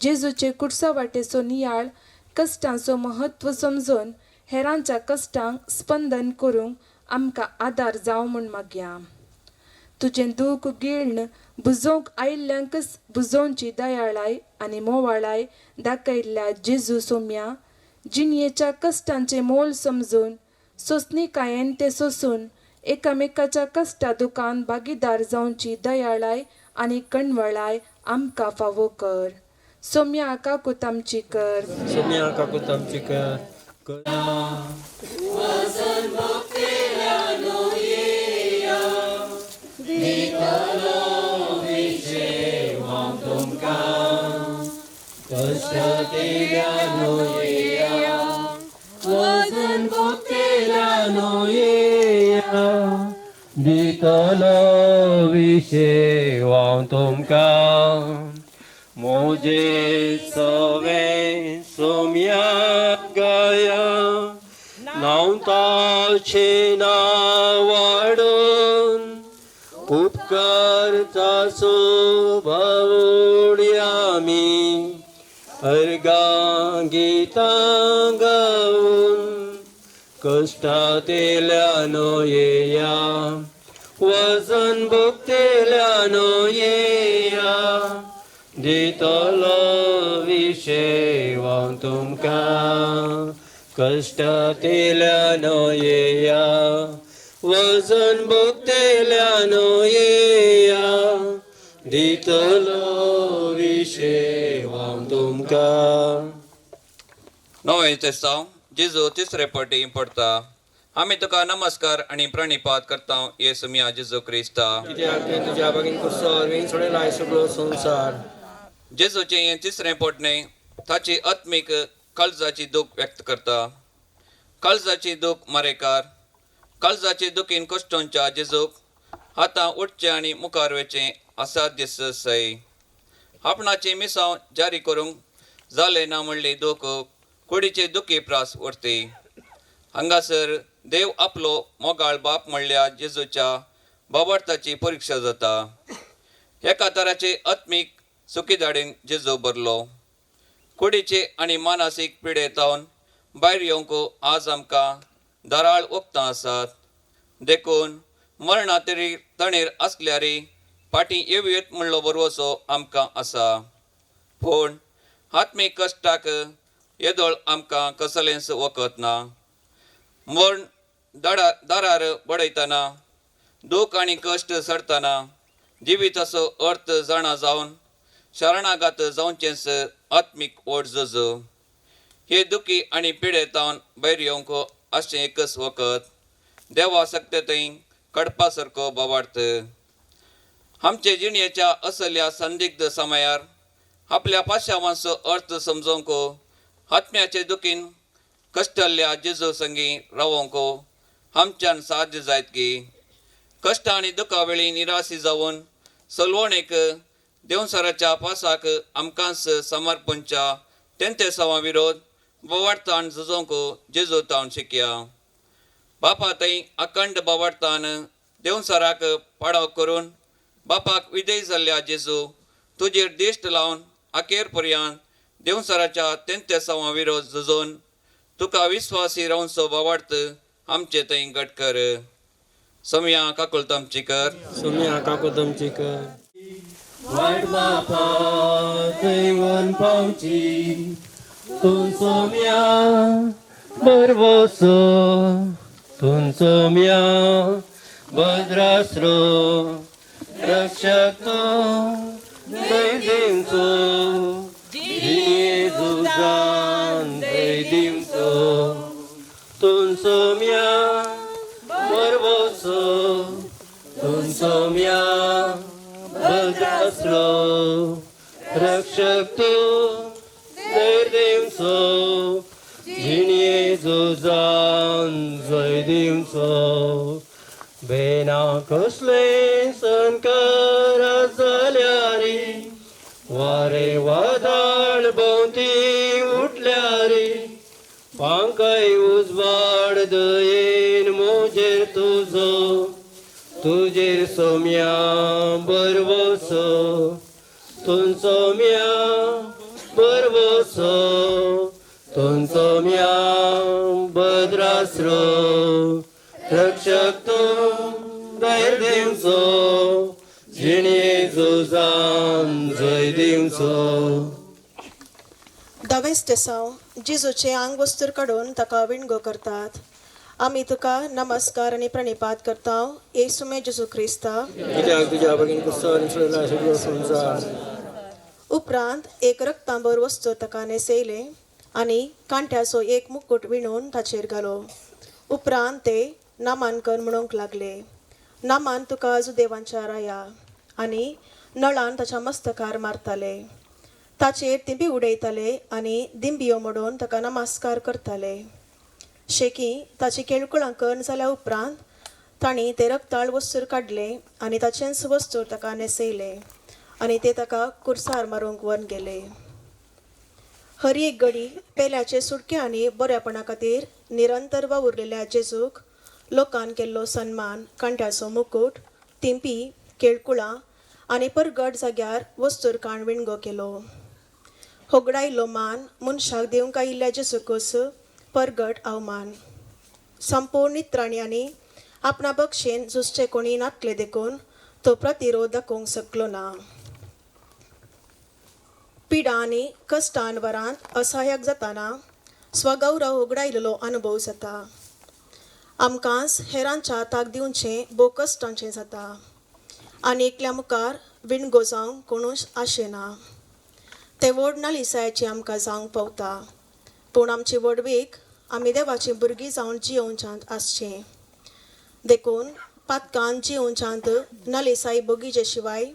जेजूचे कुडसा वाटेचो नियाळ कश्टांचो म्हत्व समजून हेरांच्या कश्टांक स्पंदन करूंक आमकां आदार जावं म्हूण मागया. तुजें दूख गिळ्ण बुजोवंक आयिल्ल्यांकच बुजोवची दयाळाय आनी मोवाळाय दाखयल्ल्या जेजू सोम्या जिणयेच्या कश्टांचें मोल समजून सोंसणीकायेन तें सोंसून एकामेकाच्या कश्टा दुकान भागीदार जावची दयाळाय आनी कणवळाय आमकां फावो कर. सोम्या काकूत आमची कर. सोम्या काकूत आमची कर. वजन भोगतेल्यानो येया, दितलो विशेवां तुमकां. मोजे सवे सोम्या गाया, नांव ताचें नांव वाडोवन, उपकार ताचो बावुडया आमी, अर्गां गितां गावन. कश्टांतल्यानो येया, वजन भोगतेल्यानो येया, दितलो विशेवां तुमकां. कश्टांतल्यानो येया, वजन भोगतेल्यानो येया, दितलो विशेवां तुमकां. नवें तेस्तांव. जेजू तिसरे पटी पडता. आमी तुका नमस्कार आनी प्रणिपात करता, येसू मिया जेजू क्रिस्ता, कित्याक तुवें तुज्या बागीन कुर्सो वरवीं सोडयला सगळो संवसार. जेजूचें हें तिसरें पडणें ताची आत्मीक काळजाची दूख व्यक्त करता. काळजाची दूख मारेकार. काळजाची दुखीन कश्टोंच्या जेजूक आतां उठचें आनी मुखार वचचें असाध्य सय. आपणाचें मिसांव जारी करूंक जालें ना म्हणली दूख कुडीचे दुखी प्रास व्हरती. हांगासर देव आपलो मोगाळ बाप म्हणल्या जेजूच्या बाबार्थाची परिक्षा जाता. एका तराचे आत्मीक सुखीदाडीन जेजू भरलो. कुडीचे आनी मानसीक पिडेतावन भायर येवंक आज आमकां दराळ वखदां आसात. देखून मरणा तरी तणेर आसल्यारय फाटीं येवयेत म्हणलो भरवसो आमकां आसा. पूण आत्मीक कश्टाक येदोळ आमकां कसलेंच वखद ना. मरण दारार बडयतना, दूख आनी कश्ट सरतना जिविताचो अर्थ जाणा जावन शरणागत जावचेंच आत्मीक ओड जज. हे दुखी आनी पिडेतावन भायर येवंक अशें एकच वखद, देवा सक्ते थंय कडपा सारको बाबार्थ. आमचे जिणेच्या असल्या संदिग्ध समयार आपल्या पाशावांचो अर्थ समजोवंक, आत्म्याचे दुखीन कश्टल्ल्या जेजू संगी रावोंक आमच्यान साध्य जायत की? कश्ट आनी दुखा वेळी निराशी जावन सलवणेक देवसराच्या पासाक आमकांच समर्पणच्या तेंतेसांवा विरोध बोवाडतान झुजोवंक जेजू तावन शिकया. बापा थंय अखंड बोवाडतान देवसराक पाडाव करून बापाक विजय जाल्ल्या जेजू, तुजेर दिश्ट लावन अखेर पर्यंत देवसराच्या तेंतेसांवा विरोध झुजोवन तुका विस्वासी रावचो बावार्थ आमचे थंय घट कर. सोम्या काकुळट आमची कर. सोम्या काकुळट आमची कर. वायट बापा थंय वन पावची, तूं सोम्या बरवसो, तूं सोम्या भद्रास्रो, रक्षक तूं जय दिवचो, जिणेझुजान जय दिवचो. तूं सोम्या बरवसो, तूं सोम्या भद्रास्रो, रक्षक तूं जय दिवचो, जिणेझुजान जय दिवचो. बेना कसले संकरा जाल्यारी, वारे वादळ भोंवती उठल्यारी, पांकय उजवाड दयेन मोजेर तुजो, तुजेर सोम्या बरवसो, तूं सोम्या बरवसो, तूं सोम्या भद्रास्रो, रक्षक तूं धैर्य दिवचो, जिणेझुजान जय दिवचो. धवें इकरावें जेजूचें आंगवस्त्र काडून ताका विणगो करतात. आमी तुका नमस्कार आनी प्रणिपात करता येसुमे जेजू क्रिस्ता. कित्याक तुज्या बगीन कुर्सार सोडला सगळो संवसार. उपरांत एक रक्तांबर वस्तू ताका न्हेसयलें आनी कांट्याचो एक मुकुट विणून ताचेर घालो. उपरांत ते नामांकन म्हणूंक लागले, नामान तुका जुदेवांच्या राया, आनी नळान ताच्या मस्तकार मारताले. ताचेर दिंबी उडयताले आनी दिंबियो मोडून ताका नमस्कार करताले. शेकी ताची केळकुळां करून जाल्या उपरांत तांणी ते रक्ताळ वस्तूर काडले आनी ताचेंच वस्तूर ताका न्हेसयलें आनी ते ताका कुर्सार मारूंक व्हरून गेले. हर एक घडी पेल्याचे सुटके आनी बऱ्यापणा खातीर निरंतर वावुरलेल्या जेजूक लोकान केल्लो सन्मान, कांट्याचो मुकूट, तिंपी, केळकुळां आनी परगट जाग्यार वस्तूर काण विणगो केलो. होगडायलो मान मनशाक दिवंक आयिल्ल्या जेजूकच परगट अवमान. संपूर्ण नित्राणी आनी आपणा बक्षेन झुजचे कोणी नातले देखून तो प्रतिरोध दाखोवंक शकलो ना. पिडा आनी कश्टान वरांत असहायक जाताना स्वगौरव होगडायलेलो अनुभव जाता. आमकांच हेरांच्या ताक दिवचें भोव कश्टांचें जाता आनी एकल्या मुखार विणगो जावंक कोणूच आशेना. ते व्हड नालिसायाची आमकां जावंक पावता, पूण आमची व्हडवीक आमी देवाची भुरगीं जावन जियोवच्यांत आसचें. देखून पातकान जियोवच्यांत नालिसाई बोगीचे शिवाय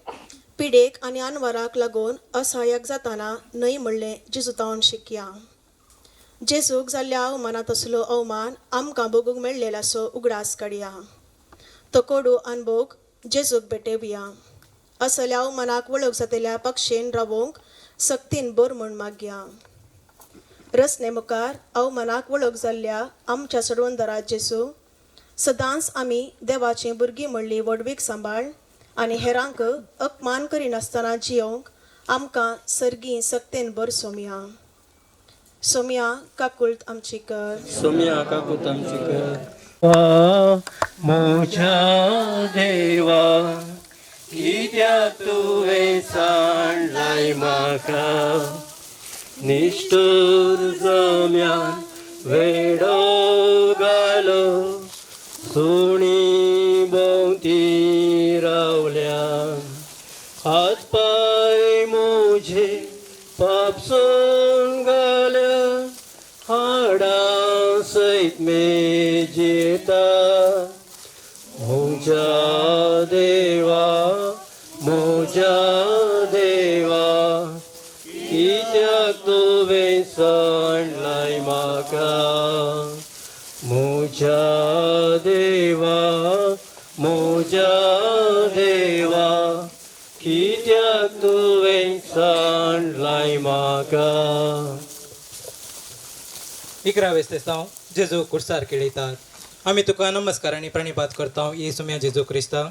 पिडेक आनी अनवराक लागून असहायक जाताना न्हय म्हणलें जेजू शिकया. जेजूक जाल्ल्या अवमानांत असलो अवमान आमकां भोगूंक मेळ्ळेलो उगडास काडया. तो कोडू अनभोग जेजूक भेटेवया. असल्या अवमानाक वळख जातल्या पक्षेन रावोवंक सक्तीन बोर म्हूण मागया. रसने मुखार अवमानाक वळख जाल्ल्या आमच्या सोडवणदारा जेजू सदांच आमी देवाची भुरगीं म्हणली व्हडवीक सांबाळ आनी हेरांक अपमान करिनासतना जियोवंक आमकां सर्गी सक्तेन बर सोमया. सोमया काकुळत आमची कर. सोमया काकुळत आमची कर. म्हज्या देवा कित्याक तुवें सांडलाय म्हाका, निश्ठूर जम्यान वेडो घालो, सुणी भोंवती रावल्या, हात पांय म्हजे पापसून घाल्या, हाडां सयत मेजेता. म्हज्या देवा म्हज्या देवा कित्याक तुवें सांडलाय म्हाका, म्हज्या देवा म्हज्या देवा कित्याक तुवें सांडलाय म्हाका. 11वें तेसांव जेजू कुर्सार खेळयतात. आमी तुका नमस्कार आनी प्रणिपात करता येसुम्या जेजू क्रिस्ता.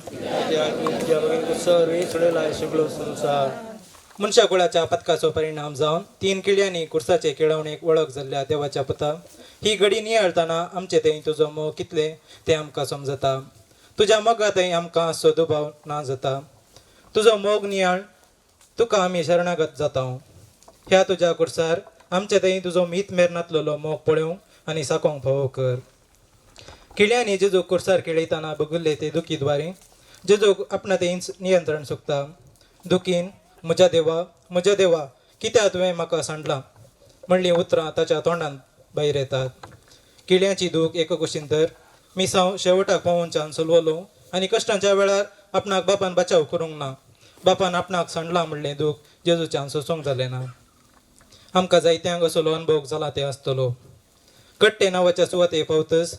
मनशा कुळाच्या पथकाचो परिणाम जावन 3 किळयांनी कुर्साचे केळवणेक वळख जाल्ल्या देवाच्या पुता, ही घडी नियाळतना आमचे थंय तुजो मोग कितले तें आमकां समजता. तुज्या मोगा थंय आमकां असो दुबाव ना जाता. तुजो मोग नियाळ तुका आमी शरणागत जाता. ह्या तुज्या कुर्सार आमचे थंय तुजो मीत मेर नातलेलो मोग पळोवंक आनी साकोंक फावो कर. किळयांनी जेजूक कुर्सार खेळयतना बगुल्ले ते दुखी द्वारे जेजूक आपणा थंयच नियंत्रण सुकता. दुखीन म्हज्या देवा म्हज्या देवा कित्याक तुवें म्हाका सांडलां म्हणलीं उतरां ताच्या तोंडांत भायर येतात. किळयांची दूख एक कुशीन तर मिसांव शेवटाक पावोवच्यान सलवलो आनी कश्टांच्या वेळार आपणाक बापान बचाव करूंक ना. बापान आपणाक सांडलां म्हणलें दूख जेजूच्यान सोसूंक जालें ना. आमकां जायत्यांक असलो अनुभव जाला तें आसतलो. कट्टे नांवाच्या सुवाते पावतच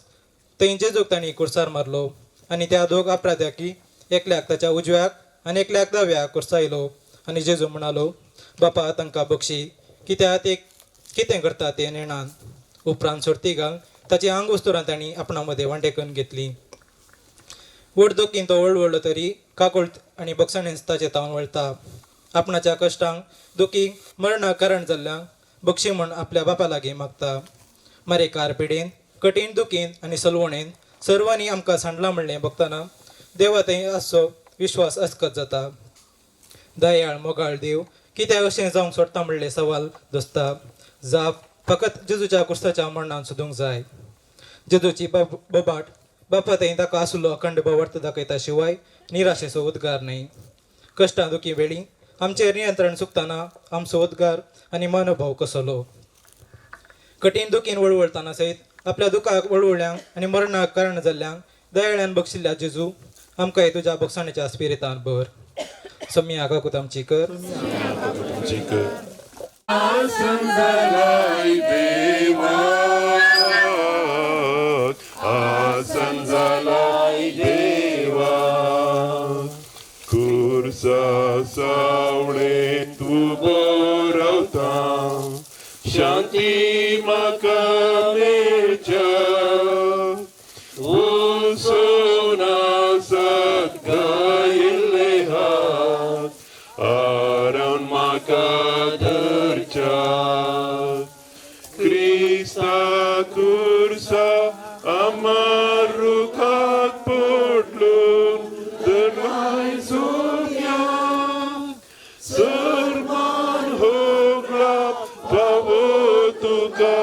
थंय जेजूक तांणी कुर्सार मारलो आनी त्या दोग अपराध्याकी एकल्याक ताच्या उजव्याक आनी एकल्याक दाव्याक कुर्सायलो. आनी जेजू म्हणालो, बापा तांकां बक्षी कित्याक ते कितें करता तें नेणान. उपरांत सोर्ती घाल ताची आंगवस्तुरां तांणी आपणा मदें वांटे करून घेतली. व्हड दोकीन तो वळवळलो तरी काकुळत आनी बक्षणेन ताचें तावन वळटा. आपणाच्या कश्टांक दुखीक मरणाक कारण जाल्ल्यांक बक्षी म्हूण आपल्या बापा लागीं मागता. मरेकार पिडेन कठीण दुखीन आनी सलवणेन सर्वांनी आमकां सांडलां म्हणलें बगतना देवा थंय आसचो विश्वास अस्कत जाता. दयाळ मोगाळ देव कित्याक अशें जावंक सोडटा म्हणलें सवाल दसता. जाप फकत जेजूच्या कुर्साच्या मरणान सोदूंक जाय. जेजूची बोबाट बापा थंय ताका आशिल्लो अखंड भवर्त दाखयता शिवाय निराशेचो उद्गार न्हय. कश्टां दुखी वेळी आमचें नियंत्रण चुकतना आमचो उद्गार आनी मनोभाव कसलो. कठीण दुखीन वळवळतना सयत आपल्या दुखाक वळवळ्यांक आनी मरणाक कारण जाल्ल्यांक दयाळ्यान बक्षिल्ल्या जेजू आमकां तुज्या बक्षाणेच्या स्पिरितान भर. सोम्या काकूत आमची कर. आसन जालाय देवा, खुर्सा सावळे तूं बरवता, शांती म्हाका मेळच्या, उसून आसात गायिल्ले हात, आरावन म्हाका धरच्या, क्रिस्ता खुर्सा अमर रुखाक पडलून धरलाय सोम्या, सरमान होगला फावो तुका,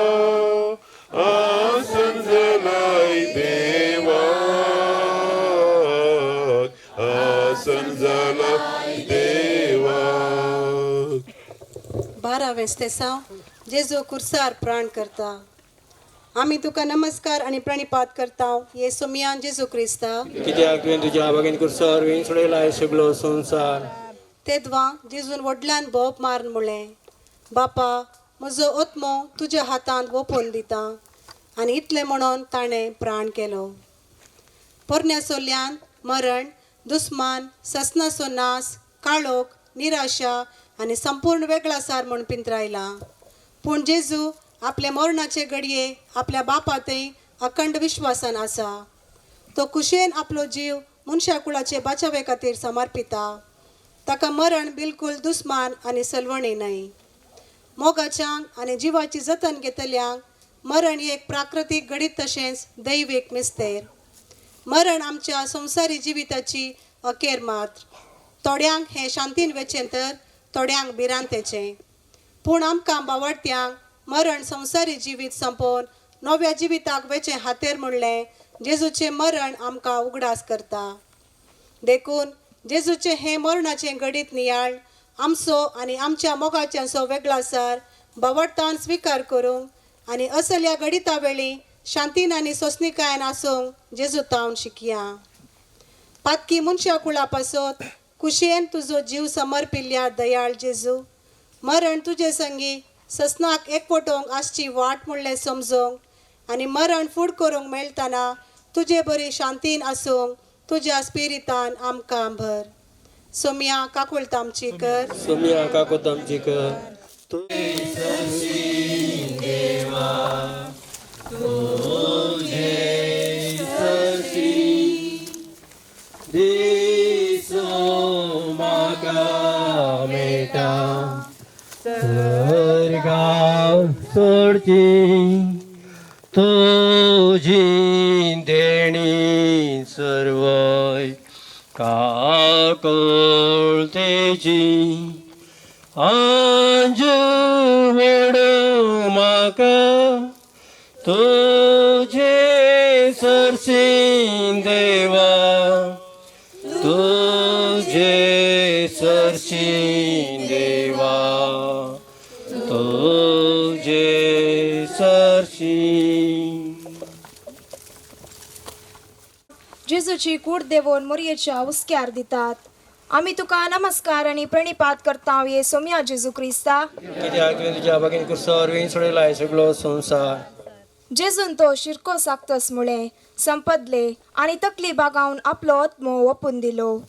आसन जालाय देवा, आसन जालाय देवा. 12वें स्तेसांव. जेजू कुर्सार प्राण करता. आमी तुका नमस्कार आनी प्रणिपात करता ये सोमियान जेजू क्रिस्ता, कित्याक तुवें तुज्या बागेन कुर्सार वीण सोडयलाय सगळो संवसार. तेदवा जेजून व्हडल्यान बोप मारून म्हणलें, बापा म्हजो आत्मो तुज्या हातांत वोपून दिता. आनी इतलें म्हणून ताणें प्राण केलो. पोरण्या सोल्यान मरण, दुस्मान, ससनाचो नास, काळोख, निराशा आनी संपूर्ण वेगळासार म्हूण पिंतरायला. पूण जेजू आपल्या मरणाचे घडये आपल्या बापा थंय अखंड विश्वासान आसा. तो खुशयेन आपलो जीव मनशा कुळाचे बाचावे खातीर समर्पिता. ताका मरण बिलकुल दुस्मान आनी सलवणी न्हय. मोगाच्यांक आनी जिवाची जतन घेतल्यांक मरण एक प्राकृतीक घडीत तशेंच दैवीक मिस्तेर. मरण आमच्या संवसारी जिविताची अखेर मात्र. थोड्यांक हें शांतीन वेचें तर थोड्यांक भिरांतेचें. पूण आमकां बावडत्यांक मरण संवसारी जिवीत संपोवन नव्या जिविताक वेचें हातेर म्हणलें जेजूचें मरण आमकां उगडास करता. देखून जेजूचें हें मरणाचें घडीत नियाळ आमचो आनी आमच्या मोगाच्यांचो वेगळासार बावडतान स्विकार करूंक आनी असल्या घडिता वेळी शांतीन आनी सोंसणीकायेन आसूंक जेजू तावन शिकया. पातकी मनशा कुळा पासत कुशेन तुजो जीव समर्पिल्ल्या दयाळ जेजू, मरण तुजे संगी ससनाक एकवटोवंक आसची वाट म्हणलें समजोंक आनी मरण फूड करूंक मेळटना तुजे बरी शांतीन आसूंक तुज्या स्पिरितान आमकां भर. सोम्या काकुळट आमची कर. सोम्या काकुळट आमची कर. सर्गाव सोडची तुजी देणी सर्वय काकुळतेची, आंज व्हड म्हाका तुजे सरशी देवा, तुजे सरशी देवा, तुजे सरशी. जेजूची कूड देवोन मोरयेच्या हुस्क्यार दितात. आमी तुका नमस्कार आनी प्रणिपात करता ये सोम्या जेजू क्रिस्ता, कित्याक तुवें तुज्या बागेन कुर्सार वीण सोडयलाय सगळो संवसार. जेजून तो शिरको साकतस मुळे संपदले आनी तकली बागावन आपलो आत्मो ओपून दिलो.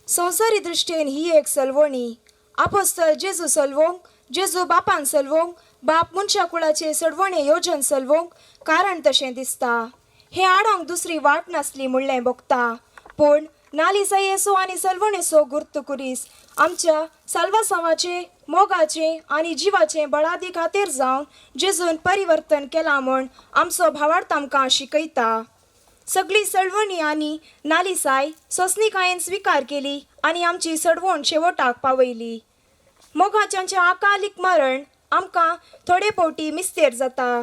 संवसारी दृश्टीन ही एक सलवणी. आपोस्तल जेजू सलवोंक, जेजू बापान सलवोंक, बाप मनशा कुळाचे सडवणे योजन सलवोंक कारण तशें दिसता. हे आडांक दुसरी वाट नासली म्हणलें भोगता. पूण नालिसायेचो आनी सलवणेचो गुर्त कुरीस आमच्या साल्वासांवाचे, मोगाचे आनी जिवाचे बळादी खातीर जावन जेजून परिवर्तन केलां म्हूण आमचो भावार्थ आमकां शिकयता. सगळी सळवणी आनी नालिसाय सोंसणीकायेन स्विकार केली आनी आमची सडवण शेवटाक पावयली. मोगाच्यांचें अकालीक मरण आमकां थोडे फावटी मिस्तेर जाता.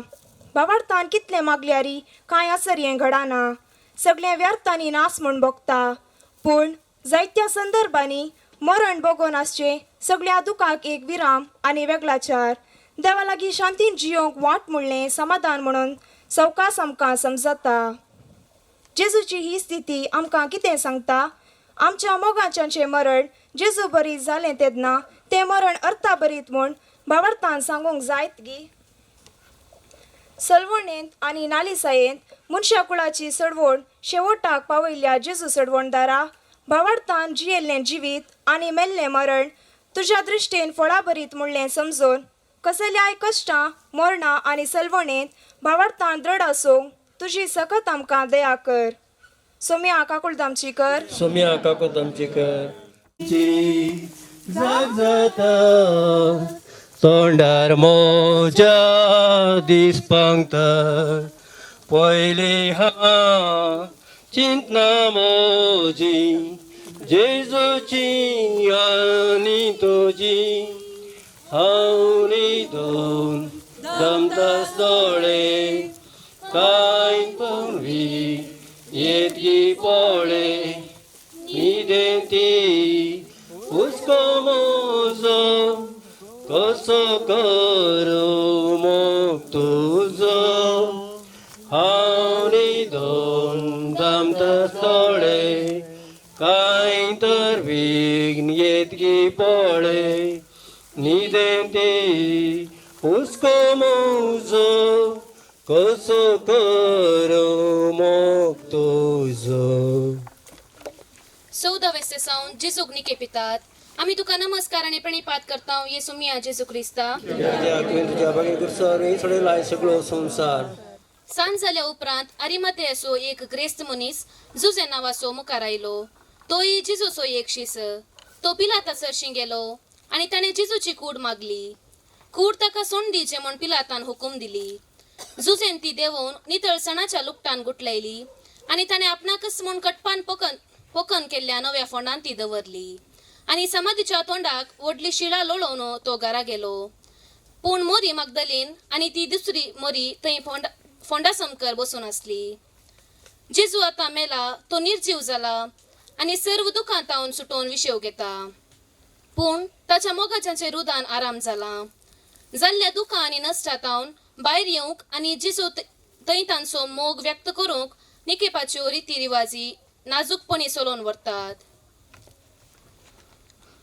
भावार्थान कितलें मागल्यारी कांय असर हें घडना, सगळें व्यर्थांनी नास म्हूण भोगता. पूण जायत्या संदर्भांनी मरण भोगोन आसचें सगळ्या दुखाक एक विराम आनी वेगळाचार, देवा लागीं शांतीन जियोंक वाट म्हणलें समाधान म्हणून सवकास आमकां समजता. जेजूची ही स्थिती आमकां कितें सांगता? आमच्या मोगाच्यांचें मरण जेजू बरी जालें तेन्ना तें मरण अर्थाभरीत म्हूण भावार्थान सांगूंक जायत गी? सलवणेंत आनी नालिसायेंत मनशा कुळाची सडवण शेवटाक पावयल्ल्या जेजू सडवणदारा, भावार्थान जियेल्लें जिवीत आनी मेल्लें मरण तुज्या दृश्टीन फळाभरीत म्हणलें समजून कसल्याय कश्टां, मरणां आनी सलवणेंत भावार्थान दृढ आसूंक तुजी सकत आमकां दया कर. सोम्या काकुळदामची कर. सोम्या काकुळदामची कर. जाग जाता तोंडार मोजा दिसपाक तर पयली हांव चिंतना मोजी जेजूची आनी तुजी हांव न्हिदून दमतास दोळे कांय पवी येतगी पळे न्हिदें ती हुस्को म्हजो कसो करूं मोग तुजो हांव न्हिदून दमतास दोळे कांय तर विघ्न येतगी पळे न्हिदें ती हुस्को म्हजो कसो करूं मोग तुजो. 14 वेसे सावन जेजूक निकेपितात आमी तुका नमस्कार आनी प्रणिपात करता येसू मिया जेजू क्रिस्ता. तुज्या बागेन कुरसार सोडयला सगळो संवसार. सांज जाल्या उपरांत आरिमाथेयाचो एक ग्रेस्त मनीस जुजे नांवाचो मुखार आयलो. तोय जेजूचो एक शीस. तो पिलाता सरशीं गेलो आनी ताणें जेजूची कूड मागली. कूड ताका सोंड दिवचें म्हूण पिलातान हुकूम दिली. जुजेन ती देंवोवन नितळसणाच्या लुकटान गुटलायली आनी ताणें आपणाकच म्हूण कटपान पोकन केल्ल्या नव्या फोंडान ती दवरली आनी समाधीच्या तोंडाक व्हडली शिळा लोळोवन तो घरा गेलो. पूण मोरी मागदलीन आनी ती दुसरी मोरी थंय फोंडा समकर बसून आसली. जेजू आतां मेला, तो निर्जीव जाला आनी सर्व दुखां तावन सुटोवन विशेव घेता. पूण ताच्या मोगाच्याचें रुदान आराम जाला. जाल्ल्या दुखां आनी नश्टा तावन भायर येवंक आनी जेजू थंय तांचो मोग व्यक्त करूंक निकेपाच्यो रिती रिवाजी नाजूकपणी चलोवन व्हरतात.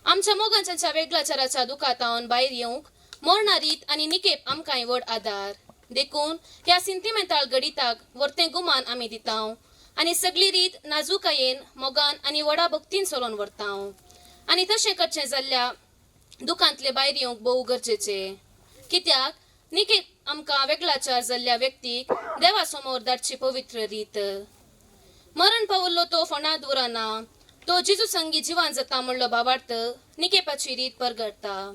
आमच्या मोगाच्या वेगळाचाराच्या दुखातावन भायर येवंक मरणा रीत आनी निकेप आमकांय व्हड आदार. देखून ह्या सिंतिमेंताळ गणिताक व्हरतें गुमान आमी दितांव आनी सगळी रीत नाजूकायेन मोगान आनी व्हडा भक्तीन चलोवन व्हरतांव. आनी तशें करचें जाल्ल्या दुखांतले भायर येवंक भोव गरजेचें, कित्याक निकेप आमकां वेगळाचार जाल्ल्या व्यक्तीक देवा समोर धाडची पवित्र रीत. मरण पावल्लो तो फोंडांत उरना, तो जेजू संगी जिवान जाता म्हणलो भावार्थ निकेपाची रीत परगटता.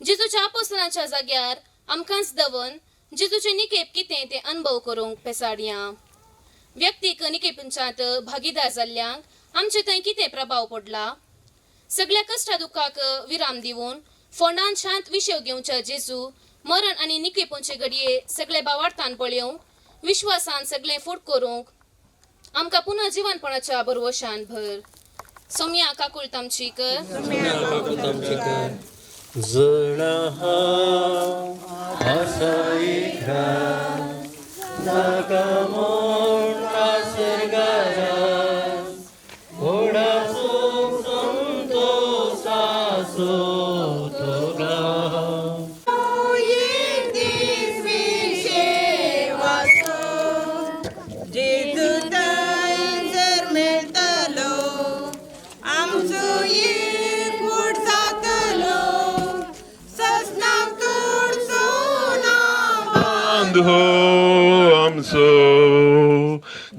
जेजूच्या आपोसनाच्या जाग्यार आमकांच दवन जेजूचे निकेप कितें तें अनुभव करूंक पेसाडया. व्यक्तीक निकेपंचांत भागीदार जाल्ल्यांक आमचे थंय कितें प्रभाव पडला? सगळ्या कश्टा दुखाक विराम दिवन फोंडान शांत विशेव घेवच्या जेजू मरण आनी निकेपोंचे घडये सगळे भावार्थान पळोवंक विश्वासान सगळें फूट करूंक आमकां पुनः जिवनपणाच्या बरवशान भर. सोम्या काकुळतामची कर. आमचो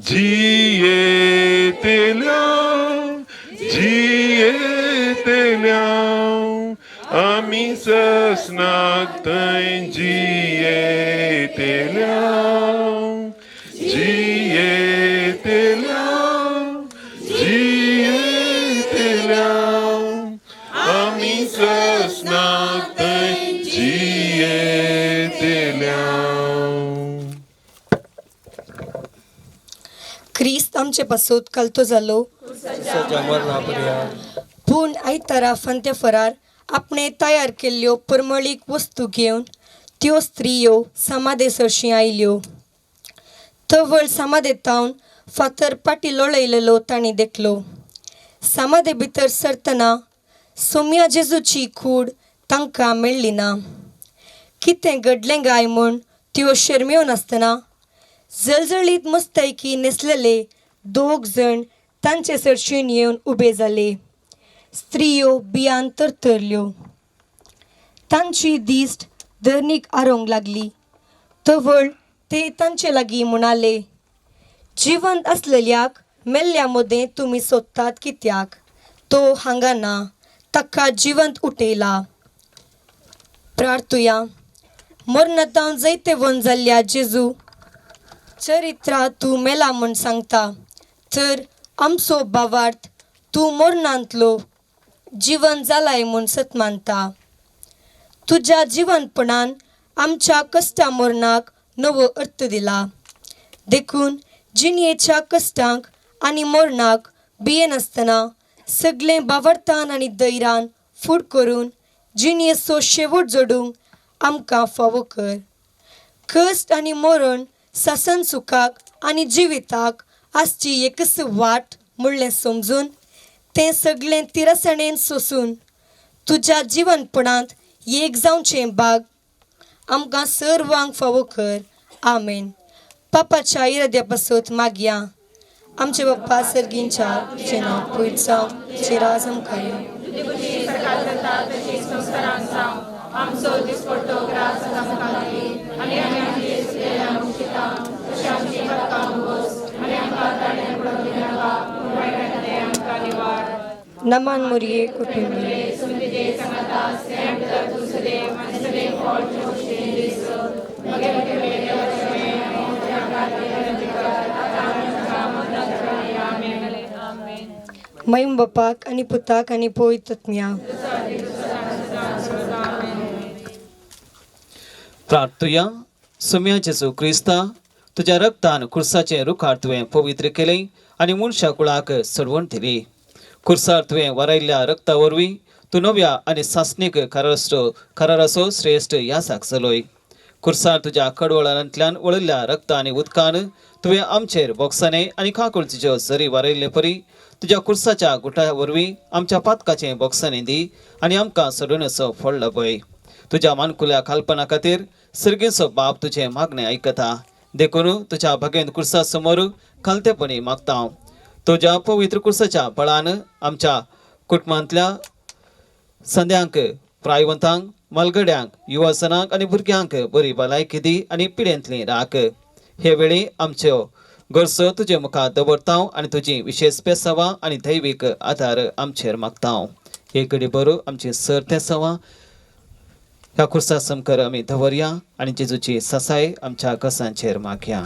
जियेतल्या जियेतल्या आमी ससनाक थंय जियेतल्या जियेतल्या जियेतल्या आमी ससनाक थंय जियेतल्या. क्रिस्त आमचे पासत कालतो जालो. क्रिस्ताच्या मरणा पर्यंत. पूण आयतारा फांत्या फरार आपणे तयार केल्ल्यो परमळीक वस्तू घेवन त्यो स्त्रियो समाधे सरशीं आयल्यो. तवळ समाधेतावन फातर पाटी लोळयलेलो तांणी देखलो. समाधे भितर सरतना सोम्या जेजूची कूड तांकां मेळ्ळी ना. कितें घडलें गाय म्हूण त्यो शर्म्यो नासतना जळजळीत मुस्तैकी न्हेसलेले दोग जण तांचे सरशीन येवन उबे जाले. स्त्रियो बियान तरतरल्यो. तांची दिश्ट धरणीक आरोंक लागली. तवळ ते तांचे लागीं म्हणाले, जिवंत आसलेल्याक मेल्ल्या मदें तुमी सोदतात कित्याक? तो हांगा ना, ताका जिवंत उठयला. प्रार्थुया. मरणांत जैतेवंत जाल्ल्या जेजू, चरित्रा तूं मेला म्हूण सांगता, तर आमचो भावार्थ तूं मरणांतलो जिवन जालाय म्हूण सत मानता. तुज्या जिवनपणान आमच्या कश्टा मरणाक नवो अर्थ दिला. देखून जिणयेच्या कश्टांक आनी मरणाक भियेनासतना सगळें भावार्थान आनी धैर्यान फूड करून जिणयेचो शेवट जोडूंक आमकां फावो कर. कश्ट आनी मरण सासन सुखाक आनी जिविताक आसची एकच वाट म्हणलें समजून तें सगळें तिरसणेन सोसून तुज्या जिवनपणांत एक जावचें भाग आमकां सर्वांक फावो कर. आमेन. पापाच्या इराद्या पासत मागया. आमचे बाप्पा सर्गींच्या, तुजें नांव पयस जावं, तुजें राज आमकां येवं. आमचो दिसपट्टो ग्रास आमकां दी आनी आमी आमचे चुकलेल्यांक मुक्तिता तशें आमची पातकां उगोस आनी आमकां ताणें पडोवंक दिनाका, पूण वायटांतलें आमकां निवार. नमान मोरये कुटुंबी. सुमतीचे सांगाता स्त्रियां भितर तूं सदैव आनी सदैव फळ तुजें जेजू. मगे मगे देवाचे आमेन. मयम बापाक आनी पुताक आनी पवित्र आत्म्या. प्रार्थुया. सुम्या जेजू क्रिस्ता, तुज्या रक्तान खुर्साचें रुखार तुवें पवित्र केलें आनी मनशा कुळाक सोडवण दिली. खुर्सार तुवें वरायल्ल्या रक्ता वरवीं तूं नव्या आनी सासणीक कराराचो श्रेश्ठ यासाक चलय. खुर्सार तुज्या कडवळांतल्यान वळिल्ल्या रक्ता आनी उदकान तुवें आमचेर बोगसाणे आनी काकुळतीच्यो जरी वारयल्ले परी तुज्या खुर्साच्या गुटा वरवीं आमच्या पातकाचें बोगसाणे दी आनी आमकां सोडवणेचो फळ लभय. तुज्या मानकुल्या खालपणा खातीर सर्गीचो बाप तुजें मागणें आयकता. देखून तुज्या भगेन कुर्सा समोर खालतेपणी मागता. तुज्या पवित्र कुर्साच्या बळान आमच्या कुटुंबांतल्या संद्यांक, प्रायवंतांक, मालगड्यांक, युवाजनांक आनी भुरग्यांक बरी भलायकी दी आनी पिडेंतली राख. हे वेळी आमच्यो गरजो तुजे मुखार दवरता आनी तुजी विशेश पेसावां आनी दैवीक आदार आमचेर मागता. हे घडी बरो आमची सर तेसावां ह्या खुर्सा समकर आमी दवरया आनी जेजूची सासाय आमच्या घसांचेर मागया.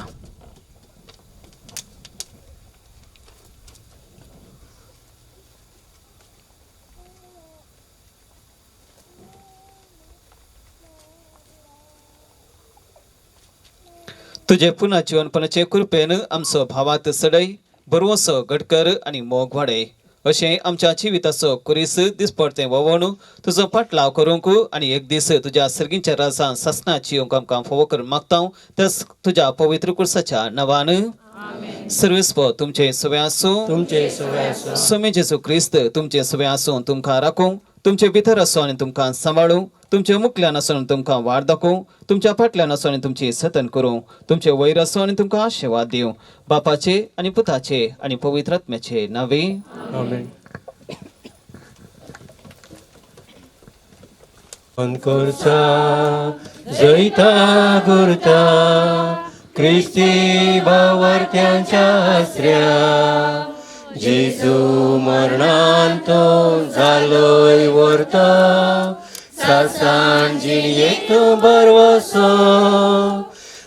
तुजे पुन्हा जिवनपणाचे कृपेन आमचो भावात सडय, बरवसो घटकर आनी मोग वाडय. अशें आमच्या जिविताचो कुरीस दिसपडतें वोवण तुजो पाटलाव करूंक आनी एक दीस तुज्या सर्गींच्या राजान सासणाची येवंक आमकां फावो करून मागता. त्याच तुज्या पवित्र कुर्साच्या नांवान. सर्वेस्पो तुमचे सवे आसूं, तुमचे सवे आसूं. स्वामी जेजू क्रिस्त तुमचे सवे आसूं, तुमकां राखूं, तुमचे भितर आसूं आनी तुमकां सांबाळूं, तुमचे मुखल्यान आसून तुमकां वाड दाखोवं, तुमच्या फाटल्यान आसूं आनी तुमची सतन करूं, तुमचे वयर आसूं आनी तुमकां आशिर्वाद दिवं. बापाचे आनी पुताचे आनी पवित्र आत्म्याचे नांवे. आमेन. करचा जैता गुरता क्रिस्ती भावार्थ्यांच्या आसऱ्या, जेजू मरणान तो जालोय व्हरता, सासान जिणयेक तूं बरवसो,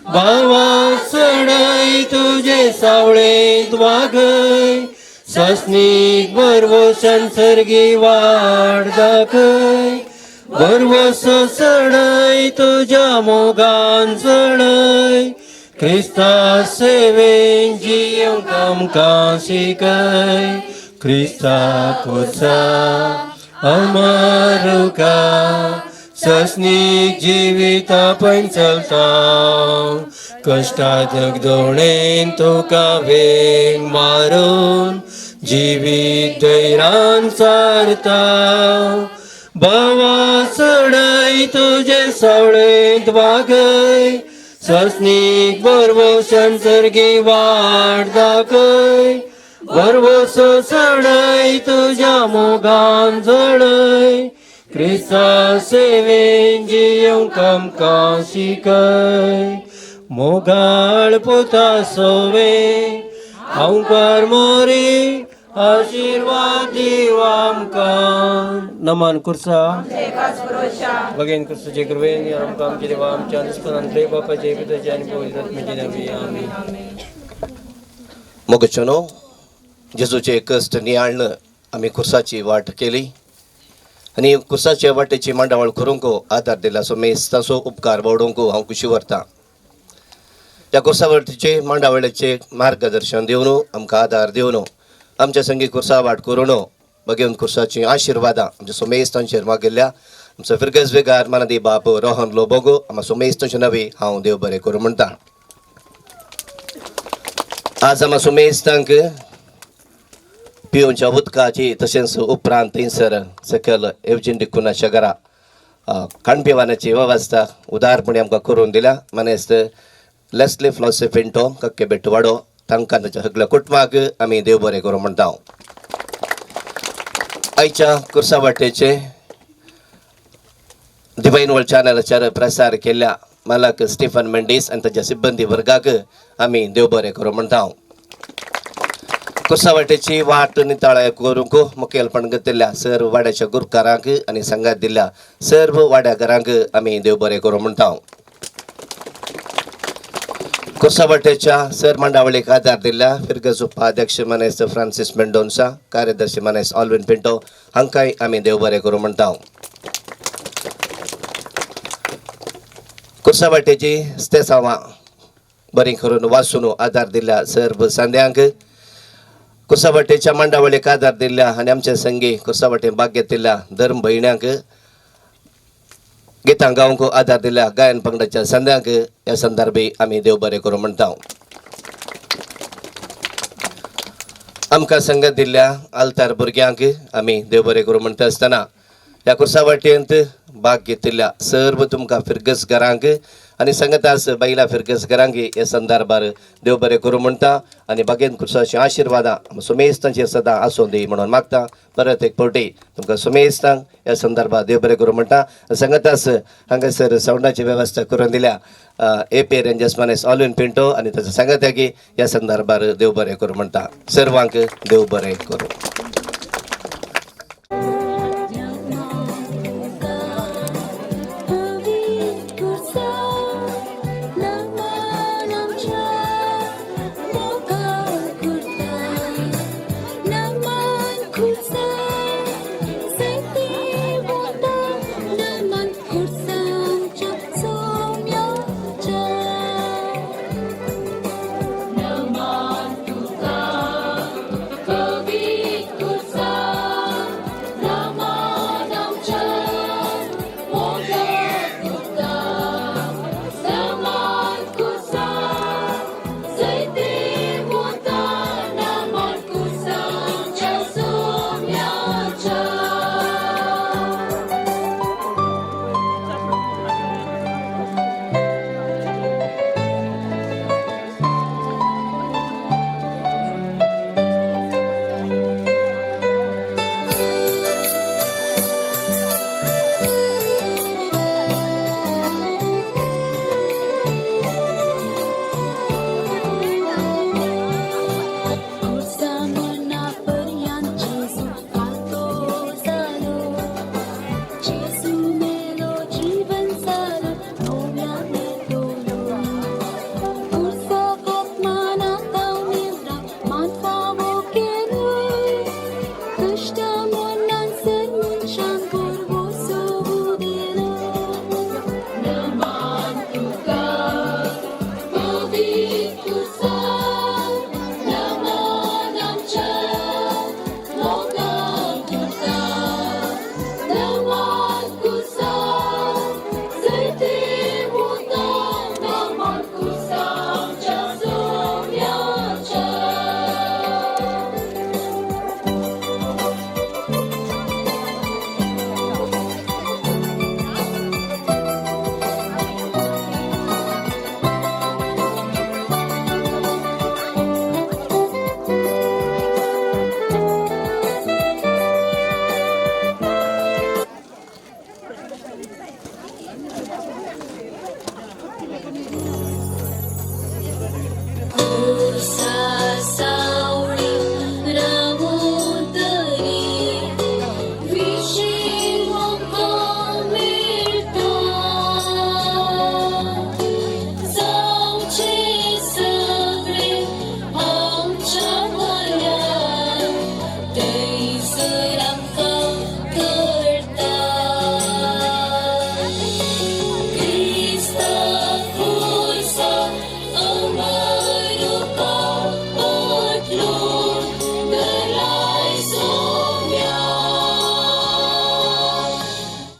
भावा सडय तुजे सावळेंत वागय, सासणीक बरवसान सर्गी वाड दाखय, बरवसो सडय तुज्या मोगान चडय, क्रिस्ता सेवेन जियोंक आमकां शिकय क्रिस्ता खुर्सा अमरुका सस्नीक जिविता पण चलता कश्टा जगदोणेन तुका वेंग मारून जिवीत धैरान सारता भावा सडय तुजे सावळेंत वागय सस्नीक बरवशान सर्गी वाट दाखय बरवसो सडय तुज्या मोगान जळय क्रिस्ता सेवेन जियोंक आमकां शिकय मोगाळ पुता सोवे हांवकार मोरी आशिर्वाद दिव आमकां नमन कुर्सा बगेन कुर्साचे कृपेन आमकां आमचे देवा आमच्या अनुस्मरणांतले बापाचे पिताचे आनी पवित्र आत्म्याचे नांवी आमेन. मोगचनो जेजूचे कश्ट नियाळ्ण आमी कुर्साची वाट केली आनी कुर्साच्या वाटेची मांडावळ करूंक आदार दिला सो मेस्ताचो उपकार बावडोवंक हांव खुशी व्हरतां. ह्या कुर्सा वाटेचे मांडावळीचे मार्गदर्शन दिवन आमकां आदार दिवन आमच्या संगी कुर्सा वाट करून बगेवन कुर्साची आशिर्वादां आमच्या सोमेस्तांचेर मागिल्ल्या आमचो फिरगज वेगार मानादी बाप रोहन लोबोगो आमच्या सोमेस्तांचे नवे हांव देव बरें करूं म्हणटा. आज आमच्या सोमेस्तांक पिवच्या उदकाची तशेंच उपरांत थंयसर सकयल एवजीन डिकुनाच्या घरा खाणपिवानाची वेवस्था उदारपणी आमकां करून दिल्या. मानेस्त लेस्ली फ्लॉसे पिंटो कक्के बेटवाडो तांकां ताच्या सगल्या कुटुंबाक आमी देव बरें करूं म्हणटा. आयच्या कुर्सा वाटेचे डिवायन वर्ल्ड चॅनलाचेर प्रसार केल्ल्या मालक स्टीफन मेंडीस आनी ताच्या सिब्बंदी वर्गाक आमी देव बरें करूं म्हणटा. कुर्सा वाटेची वाट नितळ करूंक मुखेलपण घेतिल्ल्या सर्व वाड्याच्या गुरकारांक आनी संगात दिल्ल्या सर्व वाड्याघरांक आमी देव बरें करूं म्हणटा. कुर्सा वाटेच्या सर मांडावळीक आदार दिल्ल्या फिरगज उपाध्यक्ष मानेस्त फ्रांसीस मेंडोन्सा कार्यदर्शी मानेस्त ऑल्विन पिंटो हांकांय आमी देव बरें करूं म्हणटा. कुर्सा वाटेची स्तेसांवां बरीं करून वाचून आदार दिल्ल्या सर्व सांद्यांक कुर्सा वाटेच्या मांडावळीक आदार दिल्ल्या आनी आमच्या संगी कुर्सा वाटेन भाग घेतिल्ल्या धर्म भयण्यांक गितां गावंक आदार दिल्ल्या गायन पंगडाच्या संद्यांक ह्या संदर्भी आमी देव बरें करूं म्हणटा. आमकां संगत दिल्ल्या आल्तार भुरग्यांक आमी देव बरें करूं म्हणटा आसतना ह्या कुर्सा वाटेंत भाग घेतिल्ल्या सर्व तुमकां फिरगस घरांक आनी संगतास बायलां फिरगस घरांक ह्या संदर्भार देव बरें करूं म्हणटा आनी बागेन कुर्साची आशिर्वादां सुमेस्तांचेर सदां आसूं दी म्हणून मागता. परत एक फावटी तुमकां सुमेस्तांक ह्या संदर्भार देव बरें करूं म्हणटा. संगतास हांगासर सावंडाची वेवस्था करून दिल्या ए पी रेंजर्स मानेस ऑलविन पिंटो आनी ताच्या सांगात्याकी ह्या संदर्भार देव बरें करूं म्हणटा. सर्वांक देव बरें करूं.